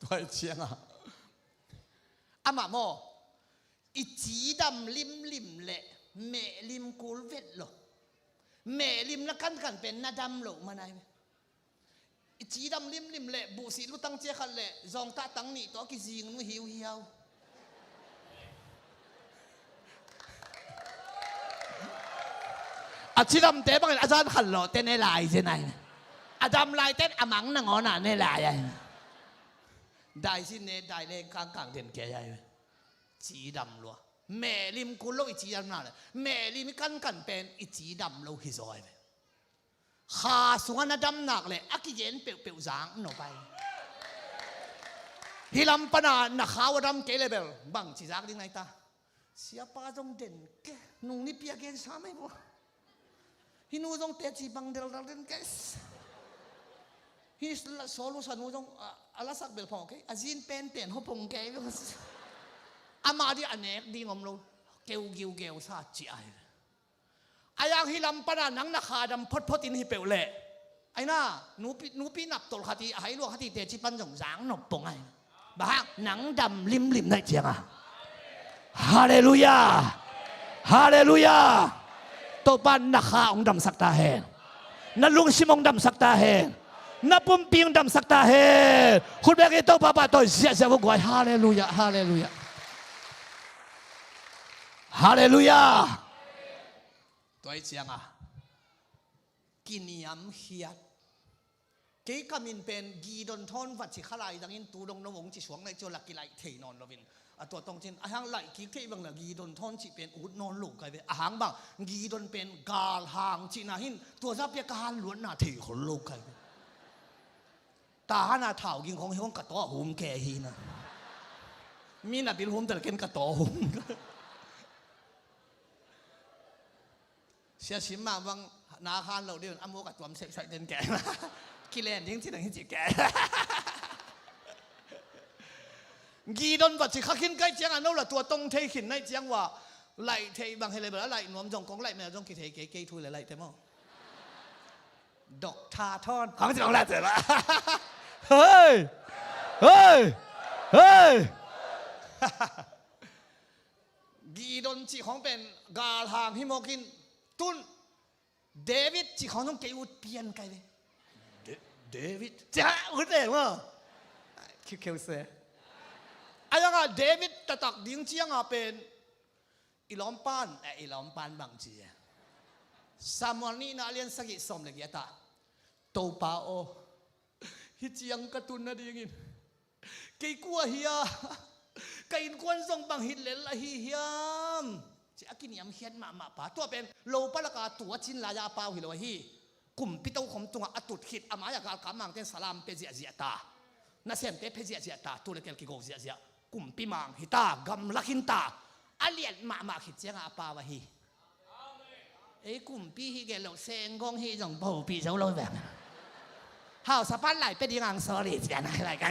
Tua hi ciang a, amah maw, i cidam limlim leh mehlim kul vet lo. Mehlim na kankan pen na dam loh man ahi ve. I cidam limlim leh buhsih lutang cia khat leh zawngtah tang nih tawh a kizing nu hiuhiau. A cidamte bangin a zan khat lawhte ne lai zen ahi. A dam laite in a mang nangawn ah ne lai ahi. Dai sin ne, dai leng kangkang den kei ahi. Cidam lua. Mehlim kul lo i cidam nak leh, mehlim i kankan pen i cidam lo hi zaw ahi ve. Kha sungah na dam nak leh a kigen peuhpeuh zak nop ahi. Hih lam pana na khau a dam kei leh bel bangci zak ding na hi ta. Siapa zong den kei, nung nipi a gensa mai bua. Hih nu zong teci bang deldel den kei. Hih la, sawlu sanu zong a, a lasak bel phawng kei, a zin penpen hopong kei. Amah dih a nek ding om lo, keu giu geu sa ci ahi. A yang hih lam pana nang na kha dam photphot in hi peuh leh, aina, nupi, nupi naptolh khat hi, a hai luang khat hi teci pan zong zak nop pong ahi. Bang hang, nang dam limlim na hih ciang a. Halleluiah. Halleluiah. Topa na kha hong damsak ta hen. Na lungsim hong damsak ta hen. Na pumpi hong damsak ta hen. Khut beng hi, Topa pahtawi ziahziah vua guai. Halleluiah. Halleluiah. Halleluiah. Tua hi ciang a, kiniamkhiat. Kei ka min pen Gideon Thawn va ci kha lai dangin tu dong no hong ci suak na hih ciang a, la kilaih thei nawn loin. A tua tawng cin, a hang laih kik theih bang leh Gideon Thawn cih pen ut nawn lo kai ve. A hang bang, Gideon pen galhang cihna hi in, tua zah pia ka hanluatna thei khol lo kai ve. Tahan a thau ging khong hi hong ka taw a hum kei hi na. Mi na bil hum tel ken ka taw a hum. Sia Sim Mang bang na khan lo ding, a muk a tuam sepsep den kei. Kilen ding ci dang hi ci kei. Gideon va ci kha khin kai ciang a no la tua tong thei khin na hih ciang ua. Laih thei bang hi leh bel a laih nuam zong kong laih mel zong kithei kei, kei thu leh laih te maw. Doctor Thawn. Khang ci long laih te la. Hei! Hei! Hei! Gideon cih khawng pen galhang hi mawk in, tun David cih khawng zong kei ut pian kai ve. Da-, David. Cia ut ve maw. Khiukheu se. A yang a David taktak ding ciang a pen i lawmpan, eh, i lawmpan bang ci e. Samuel nihna a lian sagih sawm leh giat ah, Topa aw, hih ciang ka tun nadingin kei kua hi a, ka innkuan zong bang hi lel ahi hiam, ci a kiniamkhiat mahmah pa. Tua pen lopa lak a tu a cin lai a a pau hi lo ahi. Kumpi tokhom tungah a tut khit, a mai-ah galkap mangte'n salam pia ziahziah ta, nasemte pia ziahziah ta, tu leh kel kigo ziahziah. Kumpi mang hi ta, gamla khin ta. A lian mahmah khit ciang a a pau ahi. Ei kumpi hih gel loh, Senggong hih zong bopih zo lo veng. Hausa pan lai pia ding ang, sorry, cian lai ka.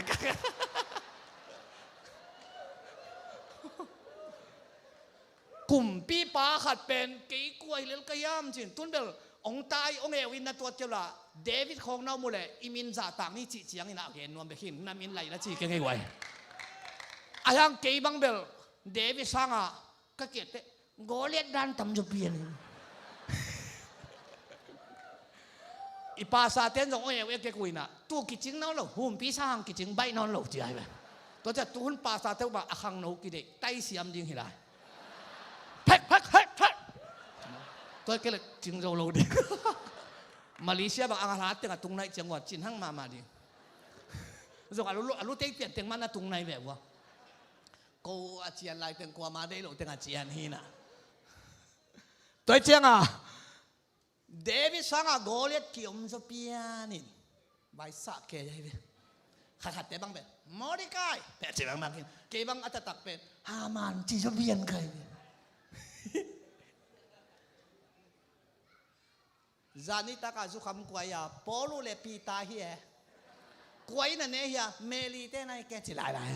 Kumpipa khat pen kei kua hi lel ka hiam ci-in, tun bel hong tai hong eu in na tuat kei uh la, David khawng na om uh leh i min zahtak ni cih ciangin a gen nuam bek hi, na min laih na ci kei ngei uh ai. A hiang kei bang bel David sangah ka kiat teh Goliath dan tam zaw pian hi. I pastor te'n zong ong eu ek kek uh inah, tu kicing nawn lo, humpi sang kicing baih nawn lo ci ai ve. Tua ciah tuhun pastor te uh bang a khangno kideih taisiam ding hi lai. Phek, phek, phek, phek. Tua kei le cing zo lo ding. Malaysia bang a hla teng a tung naih ciang ua cin hang mahmah ding. Zong a lu, a lu tei pian teng man a tung naih ve ua. Ko a cian lai teng kuama deih loh teng a cian hi na. Tua hi cianga David sanga Goliath kiom zaw pianin vaisah kei ahi ve. Khatkhatte bang pen Mordecai peh ci bang bangin, kei bang a taktak pen Haman ci zaw pian kai ve. Zani taka zukham kuai a Paulu le Peter hi e. Kuai na ne hi a Mary te nai ke ci lailai.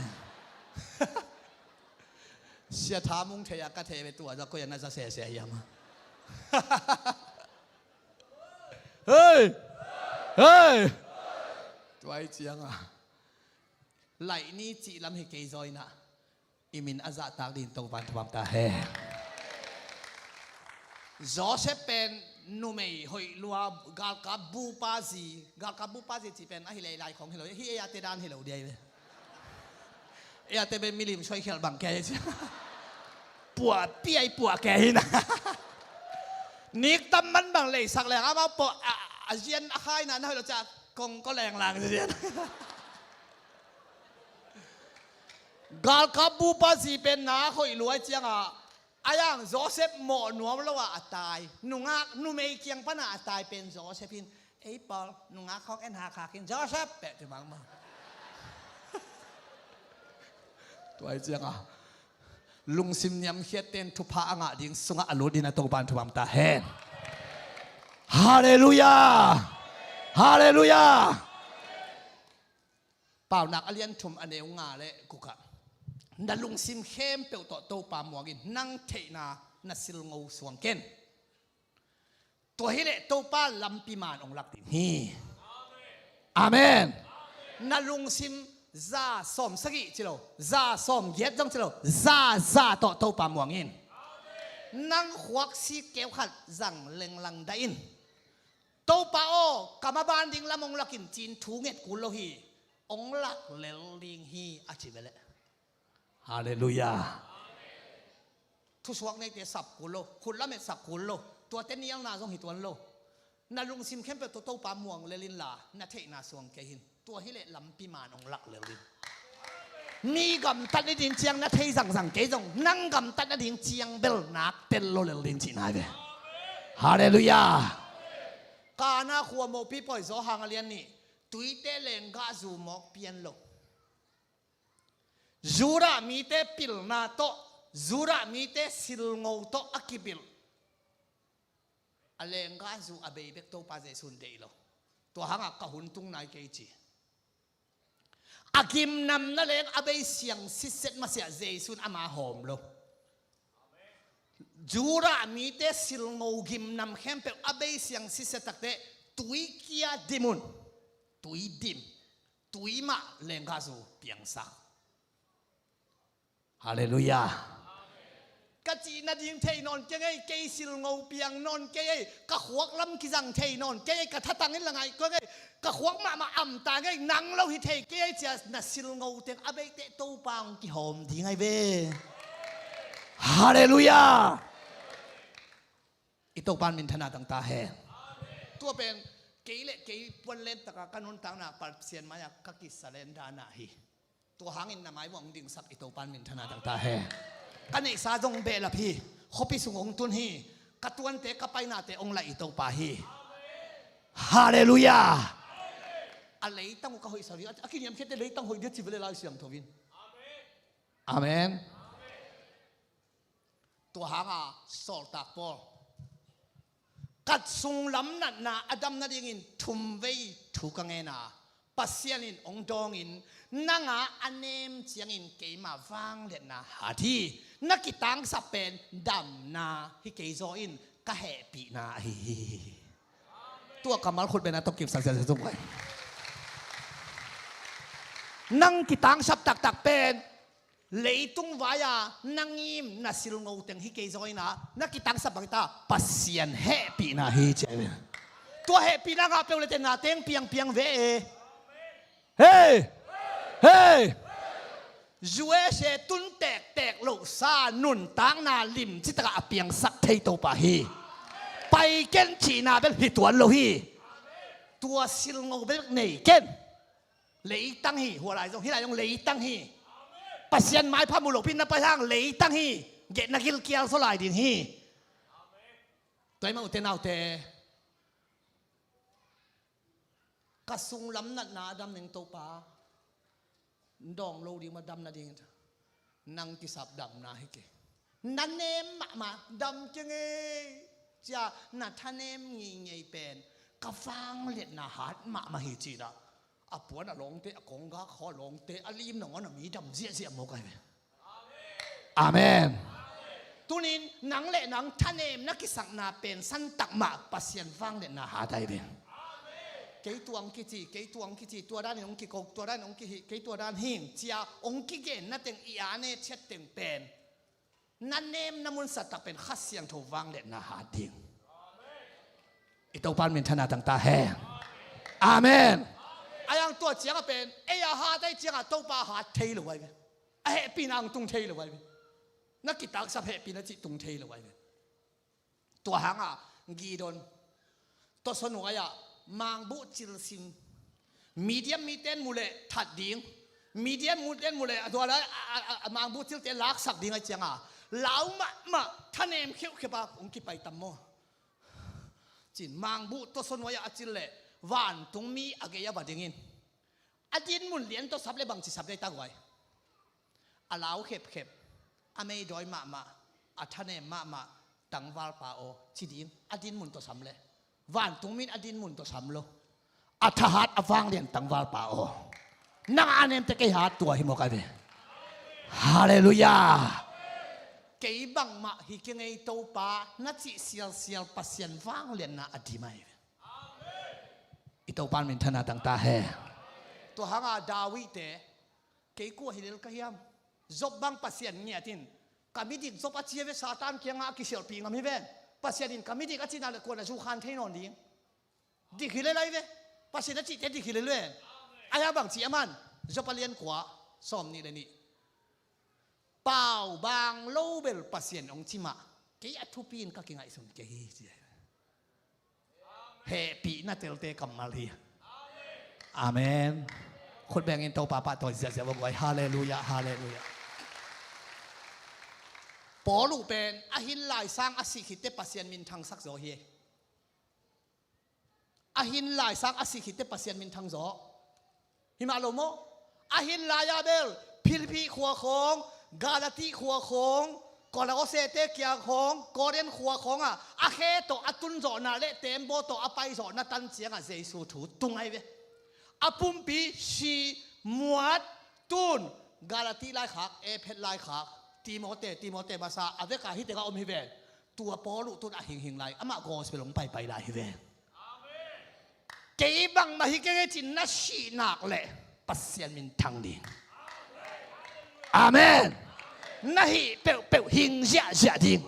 Sia tha mung thei a ka thei ve tua za koi a na za sese hi a ma. Hei! Hei! Tuai cianga laih ni cih lam hi kei zaw ina i min a zahtak ding Topan thupam ta he. Joseph pen numei hoih lua galkap bupa zi, galkap bupa zi cih pen ahi lei lai khong hi lo hi, ei a te dan hi lo dia hi ve. Ei a te pen milim soi khial bang kei hi cia. Puah piai puah kei hi na. Nik tam man bang leisak leng amau puah a zian a khai na na hoih lo cia kong ko leng lang zian. Galkap bupa zi pen na hoih luai cianga a yang Joseph mawh nuam lo a a tai. Nungak numei kiang pana a tai pen Joseph hin ei pawl nungak khawng en hakhakin Joseph peh ti mangmang. Tuai cianga lungsim niamkhiat ten thupha a ngah ding sungah a lut dina Topan thupam ta hen. Halleluia. Halleluia. Paunak a lian thum a neu nga le kukah na lungsim khempeuh tawh Topa muangin nang theihna na silngo suang ken. Tua hileh Topa lampi man ong lak ding hi. Amen. Na lungsim za sawm sagih ci lo, za sawm giat zong ci lo, za za tawh Topa muangin. Nang khuaksi keu khat zang lenglang dah in. Topa aw, ka maban ding lam ong lakin cin thu nget kul lo hi. Ong lak lel ding hi a ci veleh. Halleluia. Thusuak neite sap kul lo, khut lamet sak kul lo, tuate nialna zong hi tuan lo. Na lungsim khempeuh tawh Topa muang lel inla na theihna suang kei hin. Tua hileh lampi man ong lak lel in. Mi gamtat nading ciang na thei zangzang kei zong nang gamtat nading ciang bel nak tel lo lel ding cihna hi ve. Halleluia. Kana khua mawhpi pawi zaw hang a lian nih tuite lenggah zu mawk pian lo. Judah mite pilna tawh, Judah mite silngo tawh a kibilh a lenggah zu a bei bek Topa Jesu'n deih lo. Tua hangah ka hun tung nai kei ci. A gimnamna leng a bei siang sitset masiah Jesu'n ama hawm lo. Judah mite silngo gimnam khempeuh a bei siang sitset takte tuikia dim un. Tui dim. Tui mah lenggah zu piangsak. Halleluia. Ka cih nading thei nawn kei ngei, kei silngo piang nawn kei ei, ka khuak lam kizang thei nawn kei ei, ka thatang in la ngaih kua ngei, ka khuak mahmah amta ngei, nang lo hi thei kei ei cia na silngo teng a beite Topa ong kihawm ding ai ve. Halleluia. I Topan minthana tangta he. Tua pen kei le kei puan len taka ka nuntakna Pasian mai-ah ka kisalenda na hi. Tua hangin na mai muang dingsak i Topan minthana tangta he. Ka neihsa zong behlap hi. Khuapi sung ong tun hi. Ka tuante ka painate ong laih i Topa hi. Halleluia. A leitang uh ka hoihsa hi a kiniamkhiate leitang hoih dia ci vele Lai Siangtho in. Amen. Tua hanga sawltak pawl kat sung lam natna a dam nadingin thumvei thu ka ngen a, Pasian in ong dawngin nanga a nem ciangin keima vangliatna hat hi. Na kitangsap pen damna hi kei zaw in ka hehpihna ahi hi. Tua kammal khut bena tawh kipsak siasia zung vai. Nang kitangsap taktak pen leitung vai-a na ngim na silngo teng hi kei zaw ina, na kitangsap bang hita Pasian hehpihna hi ci a hi ve. Tua hehpihna ngah peuh le tena teng piangpiang ve e. Hei! Hei! U S A tun tektek lohsa nuntakna lim citakah a piangsak thei Topa hi. Pai ken cihna bel hi tuan lo hi. Tua silngo bek nei ken. Leitang hi, hua lai zong, hih lai zong leitang hi. Pasian maipha mu lopi na pai hang leitang hi. Geh na gilkial zaw lai ding hi. Tua hi mah ute naute. Ka sunglam natna a dam ning Topa. N dawng lo ding mah dam nading. Nang kisap damna hi kei. Na nem mahmah dam kei ngei. Cia na thanem ngeingei pen ka vangliatna hat mahmah hi ci-in ah. A puan a lawngte, a konggak khaw a lawngte, a lim nangawn a mi dam ziahziah mawk ahi ve. Amen. Tunin nang le nang thanem na kisakna pen santak mah Pasian vangliatna hat ahi ve. Kei tuang kici, kei tuang kici, tua danin hong kikok, tua danin hong kihih, kei tua dan hing cia hong kigen na teng i a ne ciat teng pen. Na nem na mun santak pen Kha Siangtho vangliatna hat ding. I Topa min thana tangta he. Amen. A yang tua ciang a pen, ei a hat ahi ciang a Topa hat thei lo ahi ve. A hehpihna ang tung thei lo ahi ve. Na kitaksap hehpihna cih tung thei lo ahi ve. Tua hangah Gideon tawsaw nuai-ah mangbuh cilsim. Midian mite in mu leh that ding. Midian mite in mu leh a tua lai a, a, a, a mangbuh cilte laksak ding ahi cianga lau mahmah thanem kheuhkheuh a hong kipai tam maw? Cin mangbuh tawsaw nuai-ah a cil leh vantungmi a gei a va dingin. A dinmun lian tawh sap le bangci sap dei ta guai. A lau khepkhep, a meidawi mahmah, a thanem mahmah, tangvalpa aw ci ding, a dinmun tawh sam le. Vantungmi in a dinmun tawh sam lo. A thahat a vanglian tangvalpa aw. Nang a nemte kei hat tua hi mawk ahi ve. Halleluiah. Kei bangmah hi kei ngei Topa na cih sialsial Pasian vanglianna a dim ahi ve. I Topa min thana tangta he. Tua hanga David te, kei kua hi lel ka hiam? Job bang Pasian ngiat in, ka midik Job a ci a ve, Satan kiangah a kisialhpih ngam hi ven. Pasian in ka midik a cihna le kuan a zukhan thei nawn ding. Dik hi lel ahi ve. Pasian a cihte dik hi lel ve. Ahi a bang ci a man, Job a lian kua, sawm nih le nih. Pau bang lo bel Pasian hong ci mah, kei a thupi in ka kingaihsun kei hi ci ahi ve. Hehpihna telte kammal hi. Amen. Khut bengin Topa pahtawi ziahziah va guai. Halleluiah, halleluiah. Paul uh pen a hin lai sang a sih khitte Pasian minthangsak zaw hi. A hin lai sang a sih khitte Pasian minthang zaw. Hi mah lo maw? A hin lai-a bel Philippi khua khawng, Galati khua khawng, Kolose te kiang khawng, Korin khua khawngah a khe tawh a tun zawhna le tembaw tawh a pai zawhna tan ciangah Jesu thu tung ahi ve. A pumpi si muat tun Galati laikhak, Efet laikhak, Timote, Timote masa a veka hi tengah om hi ven. Tua Paul uh tun a hinghing lai, amah gospel hong paipai lai hi ven. Kei bangmah hi kei ngei cin na sih nak leh Pasian minthang ding. Amen. Na hih peuhpeuh hing ziahziah ding.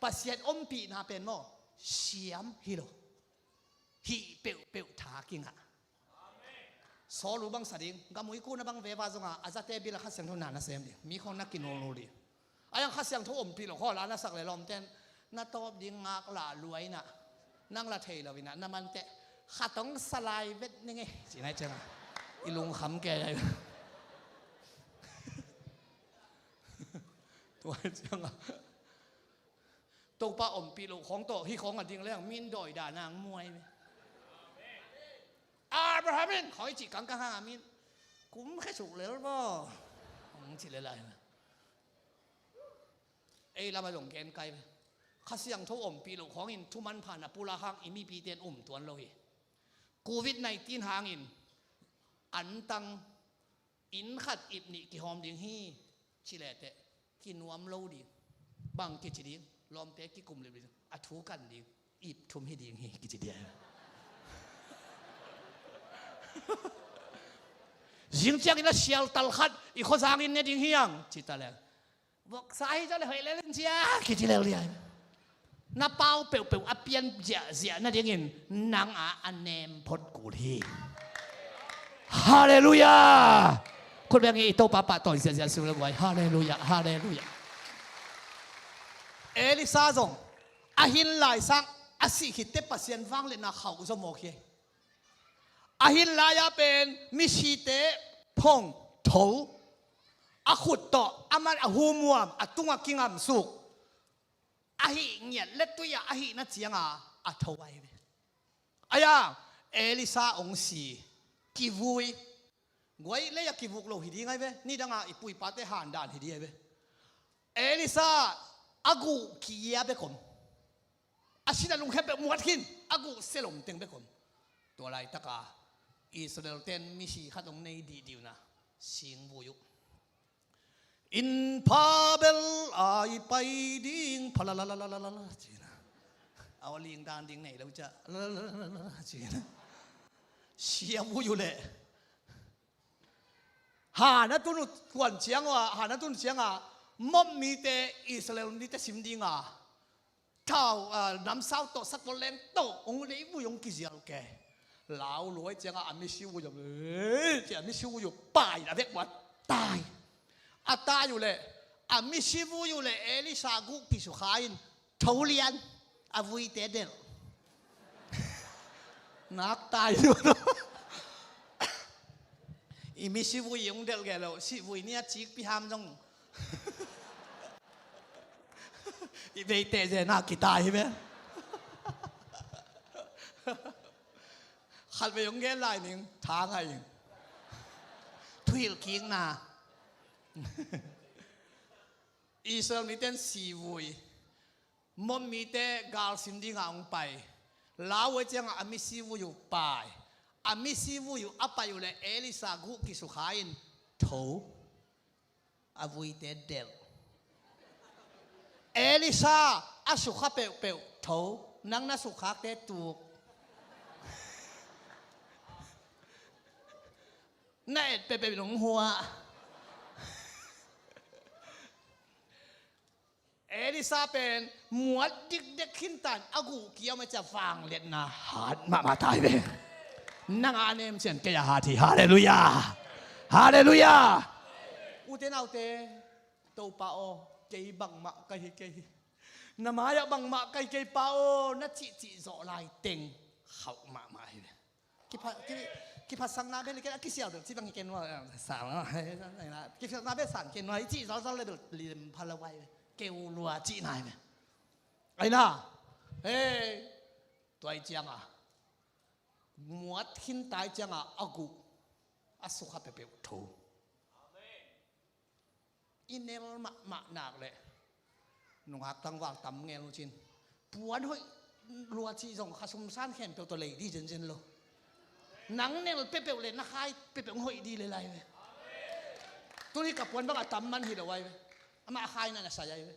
Pasian ompihna pen maw, siam hi lo. Hih peuhpeuh tha kingah. Saul uh bang sa ding, gamui kuna bang veva zonga a zate bila Kha Siangtho na na sem ding, mi khawng na kinulnul ding. A yang Kha Siangtho ompih lo khaw la na sak le lawmten na tawp ding ngak la luaina, nang la thei lo ina na mante khatong salai vet ning e ci nai cianga i lungkham ke ai. Tua cianga Topa ompih loh khawng tawh hih khawng a ding leng min dawi dah nang muai ve. Abraham in khawng i cih kangkang hang a min kum khe suk lel maw? Hong ci lel lai. Ei lam a zong gen kai ve. Kha Siangtho ompih loh khawngin thuman phan a pula hang i mipite in um tuan lo hi. Covid nineteen hangin antang inn khat ip nih kihawm ding hi. Ci leteh kinuam lo ding. Bang kici ding? Lawmte kikum lip ding, a thu kan ding. Ip thum hi ding hi kici ding. Zing ciangin a sial tal khat i khuazangin ne ding hiang ci ta leng. Voksa hi zaw le hoih lel in cia kici lel liai. Na pau peuhpeuh a pian ziahziah nadingin nang a a nem phot kul hi. Halleluiah. Khut beng i Topa pahtawi ziahziah sung le guai. Halleluiah, halleluiah. Elisa zong a hin lai sang a sih khitte Pasian vangliatna khauh zaw mawk hi. A hin lai-a pen misite phong tho, a khut tawh a man a humuam, a tungah kingamsuk, a hih ngiat le tui-ah a hihna cianga a tho ahi ve. Aia, Elisa hong si, kivui. Guai lei-ah kivuk lo hi ding ahi ve. Nidanga i puipate handan hi ding ahi ve. Elisa a guh kia bek om. A sin a lungkham peuh muat khin, a guh selom teng bek om. Tua laitaka Israel ten misi khat hong nei dihdiuna, singvui uh. Inn pha bel ai pai ding, pha la la la la la la la, ci-in a. Aw, ling dan ding nei lo cia, la la la la la la, ci-in a. Sia vui uh leh. Han a tun uh kuan ciang uh a, han a tun ciang a, Moab mite Israel mite sim dinga thau, ah, namsau tawh, satawleng tawh hong leivui hong kizial ke. Lau luai cianga a misi vui uh, eh, ci a misi vui uh pai na vek buat tai. A tai uh leh, a misi vui uh leh Elisa guh kisukha in tho lian, a vuite delh. Nak tai uh. I misi vui hong delh gelo, sih vui ni a cikpi ham zong i veite zena kitai hi ve. Khat vei hong gen lai ning, tha ngai ing. Thuhilh kikna. Israel mite in sivui. Moab mite galsim dinga hong pai. Lau uh cianga a misi vui uh pai. A misi vui uh a pai uh leh Elisa guh kisukha in tho. A vuite delh. Elisa a sukha peuhpeuh tho, nang na sukkhakte tuk. Na et peuhpeuh in hong hua. Elisa pen muat dikdek khintan a guh kia om a cia vangliatna hat mahmah tai ve. Nang a nem cian kei a hat hi. Halleluiah. Halleluiah. Ute naute, Topa aw, kei bangmah ka hi kei hi. Na mai-ah bangmah ka hi kei pa aw, na cihcih zawh lai teng khauh mahmah hi ve. Kipha, ki, kiphatsakna bel i ken a kisial bel ci bang i ken ua, sang, kiphatsakna bel sang ken ua, i cih zalzal le bel lim pha lo vai ve. Keu lua cihna hi ve. Aina. Hei. Tua i cianga muat khintai cianga a guh a sukha peuhpeuh tho. I nel mahmah nak leh nungak tangval tam ngel uh cin. Puan hoih lua cih zong kha sumsan khempeuh tawh lei dih zenzen lo. Nang nel peuhpeuh le na khai peuhpeuh hoih dih le lai ve. Tuni ka puan bang a tam man hi lo ai ve. Amah a khai na na sai ai ve.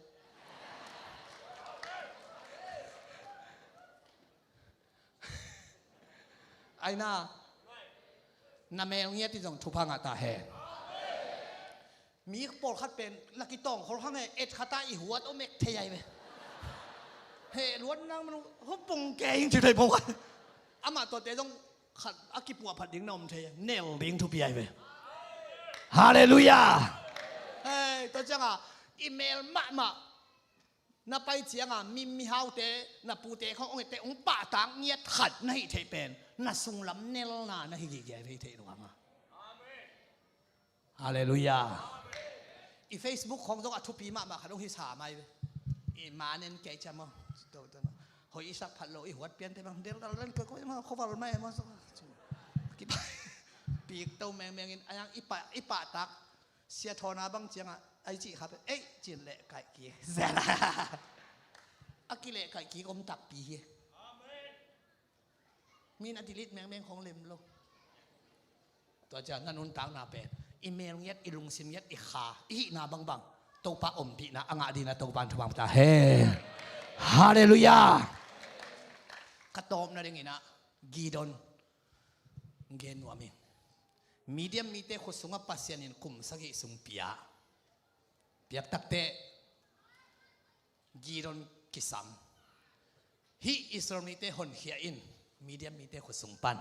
Aina, na mel ngiat in zong thupha ngah ta hen. Mi pawlkhat pen na kitawng khol hang he, et khat a i huat om ek thei ai ve. He luat nang manu hupung kei in ci thei pawlkhat. Amah tuate zong khat a kipuah phat ding na om thei, nel ding thupi ai ve. Halleluiah. Hei, tua cianga i mel mahmah na pai cianga mi, mihaute, na pute khong ong ete ong pahtak ngiat khat na hih theih pen na sunglam nelna na hi gige thei theih lunganga. Halleluiah. I Facebook khong zong a thupi mahmah khat ong hi sa mai ve. I manen kei ciam aw. Hoih i sak phat lo i huat piante bang del dal len koi koi ma khoval mai ma. Kipa, pik to mengmeng in ayang i pah, i pahtak. Sia thawna bang cianga ai cih kha pe ei cin leh kaih ki. Zela. A kileh kaih ki om takpi hi. Min a delete mengmeng khong lem lo. Tua ciang na nuntakna pen i mel ngiat, i lungsim ngiat, i kha, i hihna bangbang Topa ompihna a ngah dina Topa in thupha ta hen. Halleluiah. Ka tawpna dinginah Gideon gen nuam ing. Midian mite khut sungah Pasian in kum sagih sung pia. Piaktakte Gideon kisam. Hih Israel mite honkhia in Midian mite khut sung pan.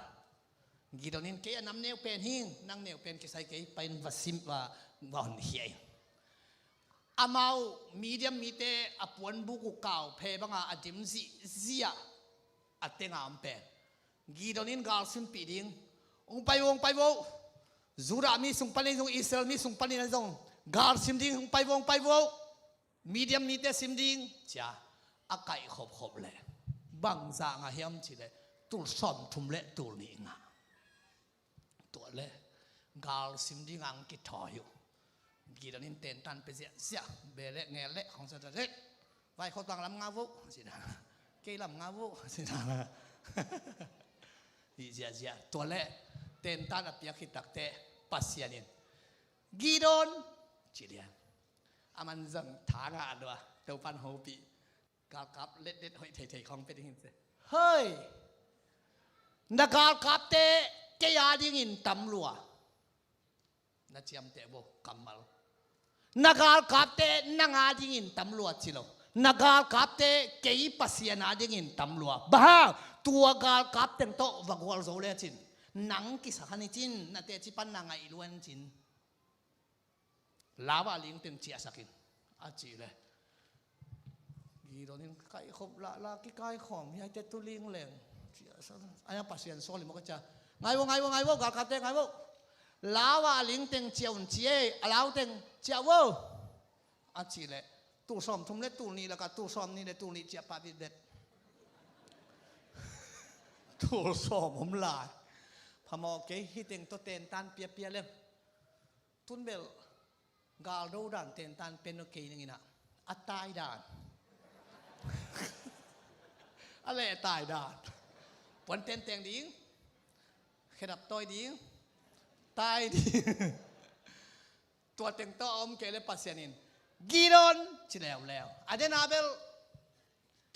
Gideon in kei a nam neu pen hing, nang neu pen kisai kei, pai in va sim, va, va honkhia in. Amau Midian mite a puanbuk uh kau phe banga a dim zihzia a tenga om pen. Gideon in galsimpih ding, Hong pai vo, hong pai vo. Judah mi sung panin zong, Israel mi sung panin zong, gal sim ding, hong pai vo, hong pai vo. Midian mite sim ding, ci-a a kaih khopkhop leh, bangzah ngah hiam cih leh, tul sawmthum le tul nih ngah. Tua leh gal sim ding a hong kithawi uh. Gideon in tentan pia ziahziah, beh le ngel le khong sa ta leh, vaikhawtang lam ngah vo, ci-in, kei lam ngah vo, ci-in, hih ziahziah. Tua leh tentan a piak khit takteh Pasian in, "Gideon," ci lian. Aman zong tha ngah lua, Topan hopih. Galkap letdet hoih theithei khawng pia ding hi ci. "Hei, na galkapte kei a dingin tam lua. Na ciamteh vo, kammal. Na galkapte nang a dingin tam lua ci lo. Na galkapte kei Pasian a dingin tam lua. Bang hang, tua galkap teng tawh va gualzo lecin, nang kisa kha ni cin, na teci pan na ngaih lua ni cin. Lau a ling teng ciahsak in," a cih leh, Gideon in, "Kaih khop lahlah kikaikhawm, hiaite tu ling leng," ciahsak. A, Pasian sawl hi maw ka ci a. "Ngai vo, ngai vo, ngai vo, galkapte ngai vo. Lau a ling teng ciah un ci ei, a lau teng ciah vo," a cih leh, tul sawmthum le tul nih lakah tul sawmnih le tul nih ciah pah vitvet. Tul sawm om lai. Phamawh kei, hih teng tawh tentan piapia leng. Tun bel galdo dan tentan pen lo kei ning in ah, a tai dan. A leh tai dan. Puan tenteng ding, khedap tawi ding, tai ding. Tua teng tawh a om kei leh Pasian in, "Gideon," ci leuleu. A den a bel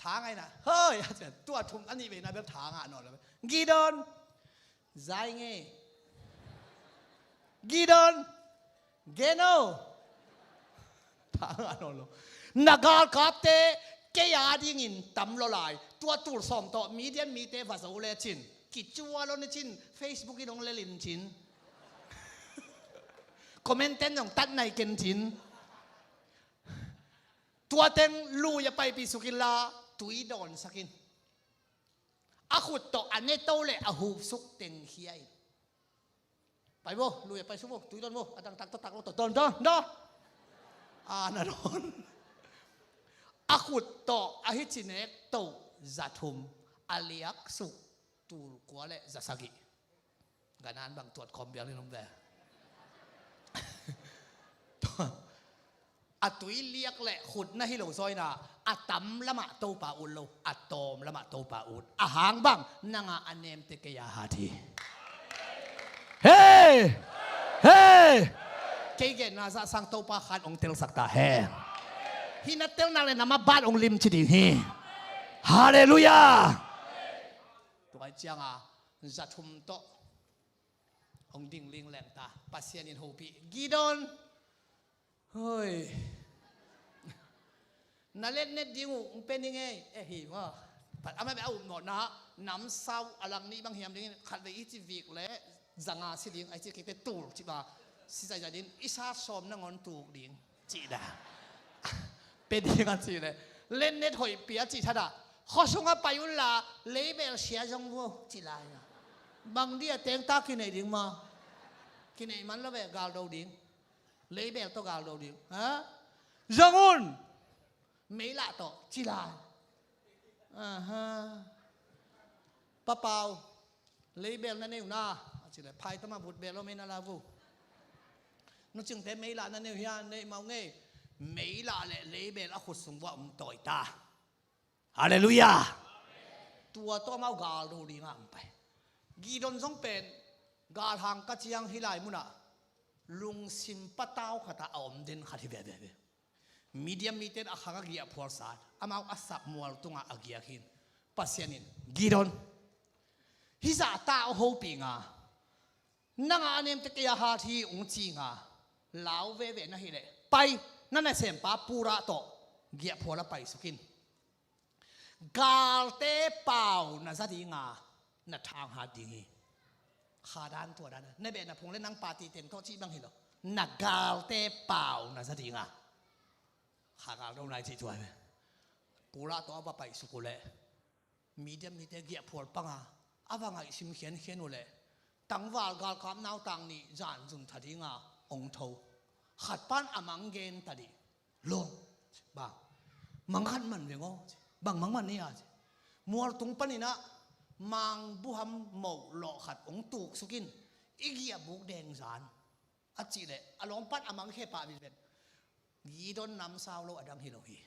tha ngah in ah, "Hoi," a ci a, tua thum a nih veina bel tha ngah nawn lo. "Gideon, za ing ei. Gideon, gen o." Tha ngah nawn lo. "Na galkapte kei a dingin tam lua lai. Tua tul sawm tawh Midian mite va zo lecin, kicua lo ni cin, Facebook in hong lel in cin, comment ten zong tat nai ken cin. Tua teng lui a paipih suk inla, tui dawnsak in. A khut tawh a ne to le a hup suk teng khia in. Pai vo, lui a pai suk vo, tui dawn vo, a dangtak tawh tak lo tawh dawn, dawn, dawn. A na dawn. A khut tawh a hici nek to za thum, a liak suk tul kua le za sagih." Ganan bang tuat khawm bial in om ve. A tui liak le khut na hi lo zaw in ah, a tam lamah Topa ut lo, a tawm lamah Topa ut. A hang bang, nang a a nemte kei a hat hi. Hei! Hei! Kei genna zah sang Topa khan hong telsak ta hen. Hih na telna le na mabat hong limci ding hi. Halleluiah! Tua ciangin za thum tawh hong ding lingleng ta. Pasian in hopih, "Gideon, hoi, na letnet ding uh hong pia ning ei," e hi maw. Amah beh a upmawhna, namsau a lang nih bang hiam dingin, khatvei i ci vik leh za nga si ding, a i ci kikte tul ci ba, si zaizai ding, i sa sawm nangawn tuk ding, cih dah. Pia ding a cih leh, letnet hoih pia cih thadah, "Khua sungah pai unla, leibel sia zong vo," ci lai a. Bang dia tengta kineih ding maw? Kineih man lo ve, galdo ding. Leibel tawh galdo ding. Ha? "Zong un. Meilah tawh," ci lai. Aha. "Pa Pau, leibel na nei uh na," a ci leh, "Phaitama vut bel lo, mei na la vo." "Nu Cingte meilah na nei uh hia?" "Nei mah ung ei." Meilah le leibel a khut sung vuah um tawi ta. Halleluiah. Tua tawh amau galdo dingah hong pai. Gideon zong pen, galhang ka ciang hih lai munah lungsim patau khatah a om den khat hi veve ve. Midian mite in a khang a giahphual sa, amau a sapmual tungah a giak hi. Pasian in, "Gideon, hih zahta a hopih nga, nang a a nemte kei a hat hi hong ci nga, lau veve na hih leh, pai, na nasempa Purah tawh giahphual ah paisuk in. Galte pau na za ding a, na thanghat ding hi." Kha dan tua dan a, na beh na phung le nang party teng tawh cih bang hi lo. "Na galte pau na za ding a." Kha galdo nai cih tua hi ve. Purah tawh a va paisuk uh leh, Midian mite giahphual panga a va ngaihsim khiankhian uh leh, Tangval galkap nautang nih zan zun tha dinga ong tho. Khat pan a mang gen ta dih. Lawm. Bang mang khat man veng aw. Bang mang man ni a ci. Mualtung paninah mang buham moh lawh khat ong tuksukin i giah buk deng zan a cih leh a lawm pan a mang khe pah vet vet. Gideon namsau lo a dang hi lo hi.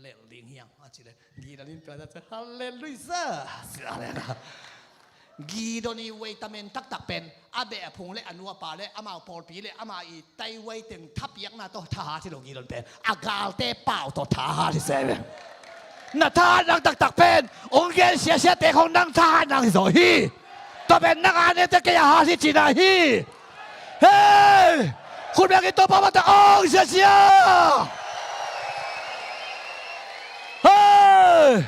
Lel ding hiam a cih leh Gideon in pian a ci, halleluia. Gideon i weitamen taktak pen a beh a phung le a nu a pa le amau pawlpi le ama i taiwai teng thapiakna tawh thahat hi lo. Gideon pen a galte pau tawh thahat hi se ve. Na thahat nang taktak pen ong gen siasiate khong nang thahat nang hi zaw hi. Tua pen nang a nete kei a hat hi cina hi. Hei! Khut bengin Topa mata ong siasia. Hei!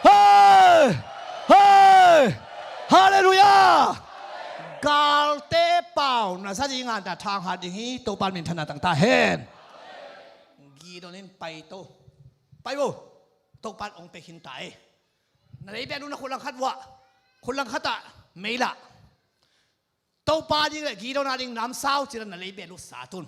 Hei! Hei! Halleluia. Galte pau na sa ding a na thanghat ding hi. Topa minthanna tangta hen. Gideon in pai to. Pai bo. Topa ong pe khin ta e. Na leibel uh na khut langkhat uah khut langkhat ah mei lah. Topa ding le Gideon a ding namsau cila na leibel uh sat un.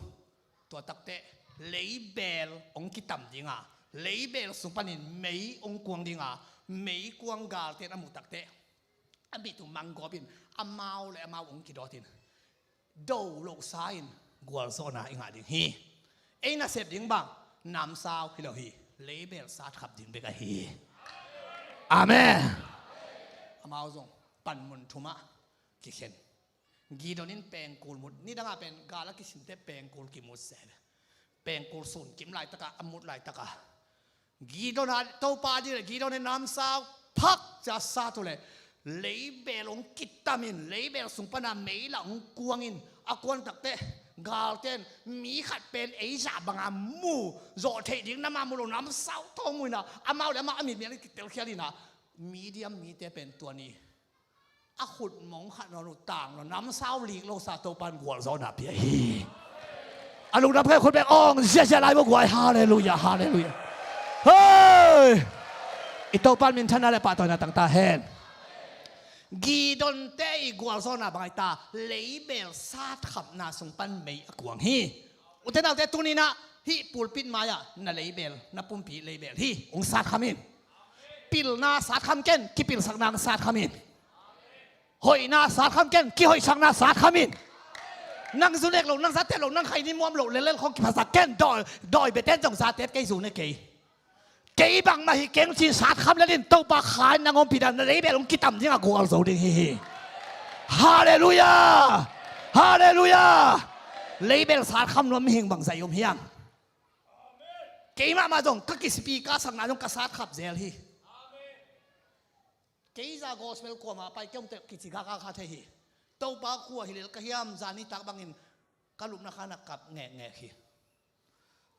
Tua takteh leibel ong kitam dinga leibel sung panin mei ong kuang dinga mei kuang galten a muh takteh a mit uh manggawpin amau le amau ong kidawtin do lohsa in gualzawhna i ngah ding hi. Ei nasep ding bang namsau hi lo hi. Leibel satkhap ding bek ahi hi. Amen. Amau zong panmun thumah kikhen. Gideon in pengkul mut nidanga pen gala kisinte pengkul kimut seh. Pengkul sun kim laitaka a mut laitaka Gideon a Topa ding le Gideon in namsau phak ca sat uh le leibel ong kitamin leibel sung pana mei lah ong kuangin a kuan takteh galten mi khat pen ei zah banga mu zawh theih ding nama mu lo namsau thawng muina amau le amau a mitmial in kitelkhial ina Midian mite pen tuani a khut mong khat nawn uh tang lo namsau lik lo sa Topan gualzawhna pia hi. A lungdam khe khut bek ong ziazia lai bo guai. Halleluia, halleluia. Hei! I Topan minthanna le pahtawina tangta hen. Gideonte i gualzawhna bangai ta leibel satkhapna sung pan mei a kuang hi. Ute naute tuninah hih pulpit mai-ah na leibel na pumpi leibel hi ong satkham in. Pilna satkham ken kipilsakna ong satkham in. Hoihna satkham ken kihoihsakna satkham in. Nang zu nek lo nang za tet lo nang khaini muam lo lelel khong kiphasak ken dawi dawi beten zong za tet kei zu ne kei. Kei bangmah hi keng cin satkham lelin Topa khain nang ompih dan na leibel ong kitam dingah gualzo ding hi hi. Halleluia. Halleluia. Leibel satkham nuam mihing bang zai om hiam? Keimahmah zong ka kisipi ka sakna zong ka satkhap zel hi. Kei za gospel kuama pai keumte kici gaka kha thei hi. Topa khua hi lel ka hiam zani tak bangin ka lupna khan a kap ngekngek hi.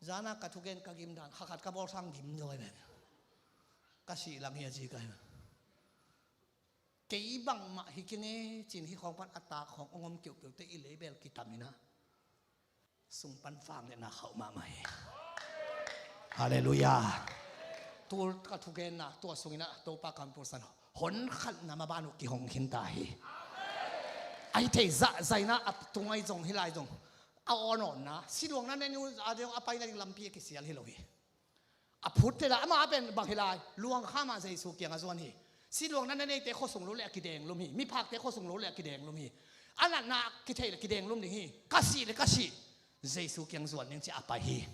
Zana ka thugen ka gim dan khakhat ka bawlsang gim zaw hi ven. Ka sih lang hi a zi ka hi. Kei bangmah hi kenge cin hi khawng pan a tak khawng ong om kiuhkiuhte i leibel kitaminah sung pan vangliatna khauh mahmah hi. Halleluia. Tul ka thugenna tua sunginah Topa kampulsan honkhatna maban uh kihong khinta hi. Ahi thei zahzaina a tungai zong hilai zong a awnawnna siluangna nenu a deng a paina ding lampi a kisial hi lo hi. A phutte la ama pen bang hi lai luang khamah Jesu kiang a zuan hi. Siluangna na neite khuasung lo le a kidenglum hi. Miphakte khuasung lo le a kidenglum hi. A natna kithei le kidenglum ding hi. Ka sih le ka sih Jesu kiang zuan ding ci a pai hi.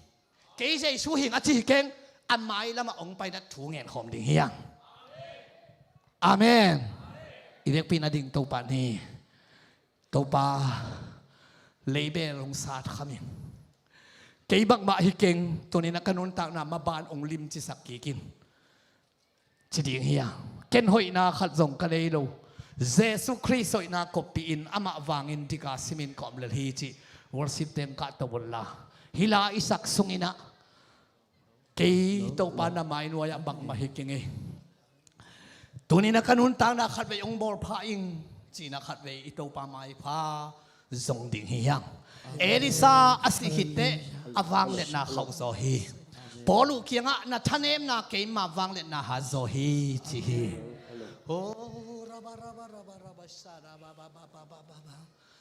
Kei Jesu hing a ci hi keng a mailamah ong paina thu ngen khawm ding hiang. Amen. I vekpi na ding Topa ni. Topa leibel ong satkham in. Kei bangmah hi keng tunin a ka nuntakna maban ong lim cisak kikin. Ci ding hi a ken hoihna khat zong ka nei lo. Jesu Khrist hoihna koppihin amah vangin dika simin ka om lel hi cih worship teng kah to unla hila i sak sunginah kei Topa na mainuai-ah bangmah hi keng ei. Tunin a ka nuntakna khatvei ong bawlpha ing cina khatvei i Topa maipha zong ding hi hiang. Elisa a sih khitteh a vangliatna khauh zaw hi. Paul uh kiangah na thanemna keima vangliatna hat zaw hi ci hi.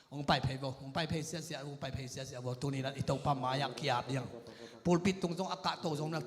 Hong pai phei vo, hong pai phei siasia, hong pai phei siasia vo. Tuni in i Topa mai-ah ki-ap ding. Pulpit tung zong a kahto zong na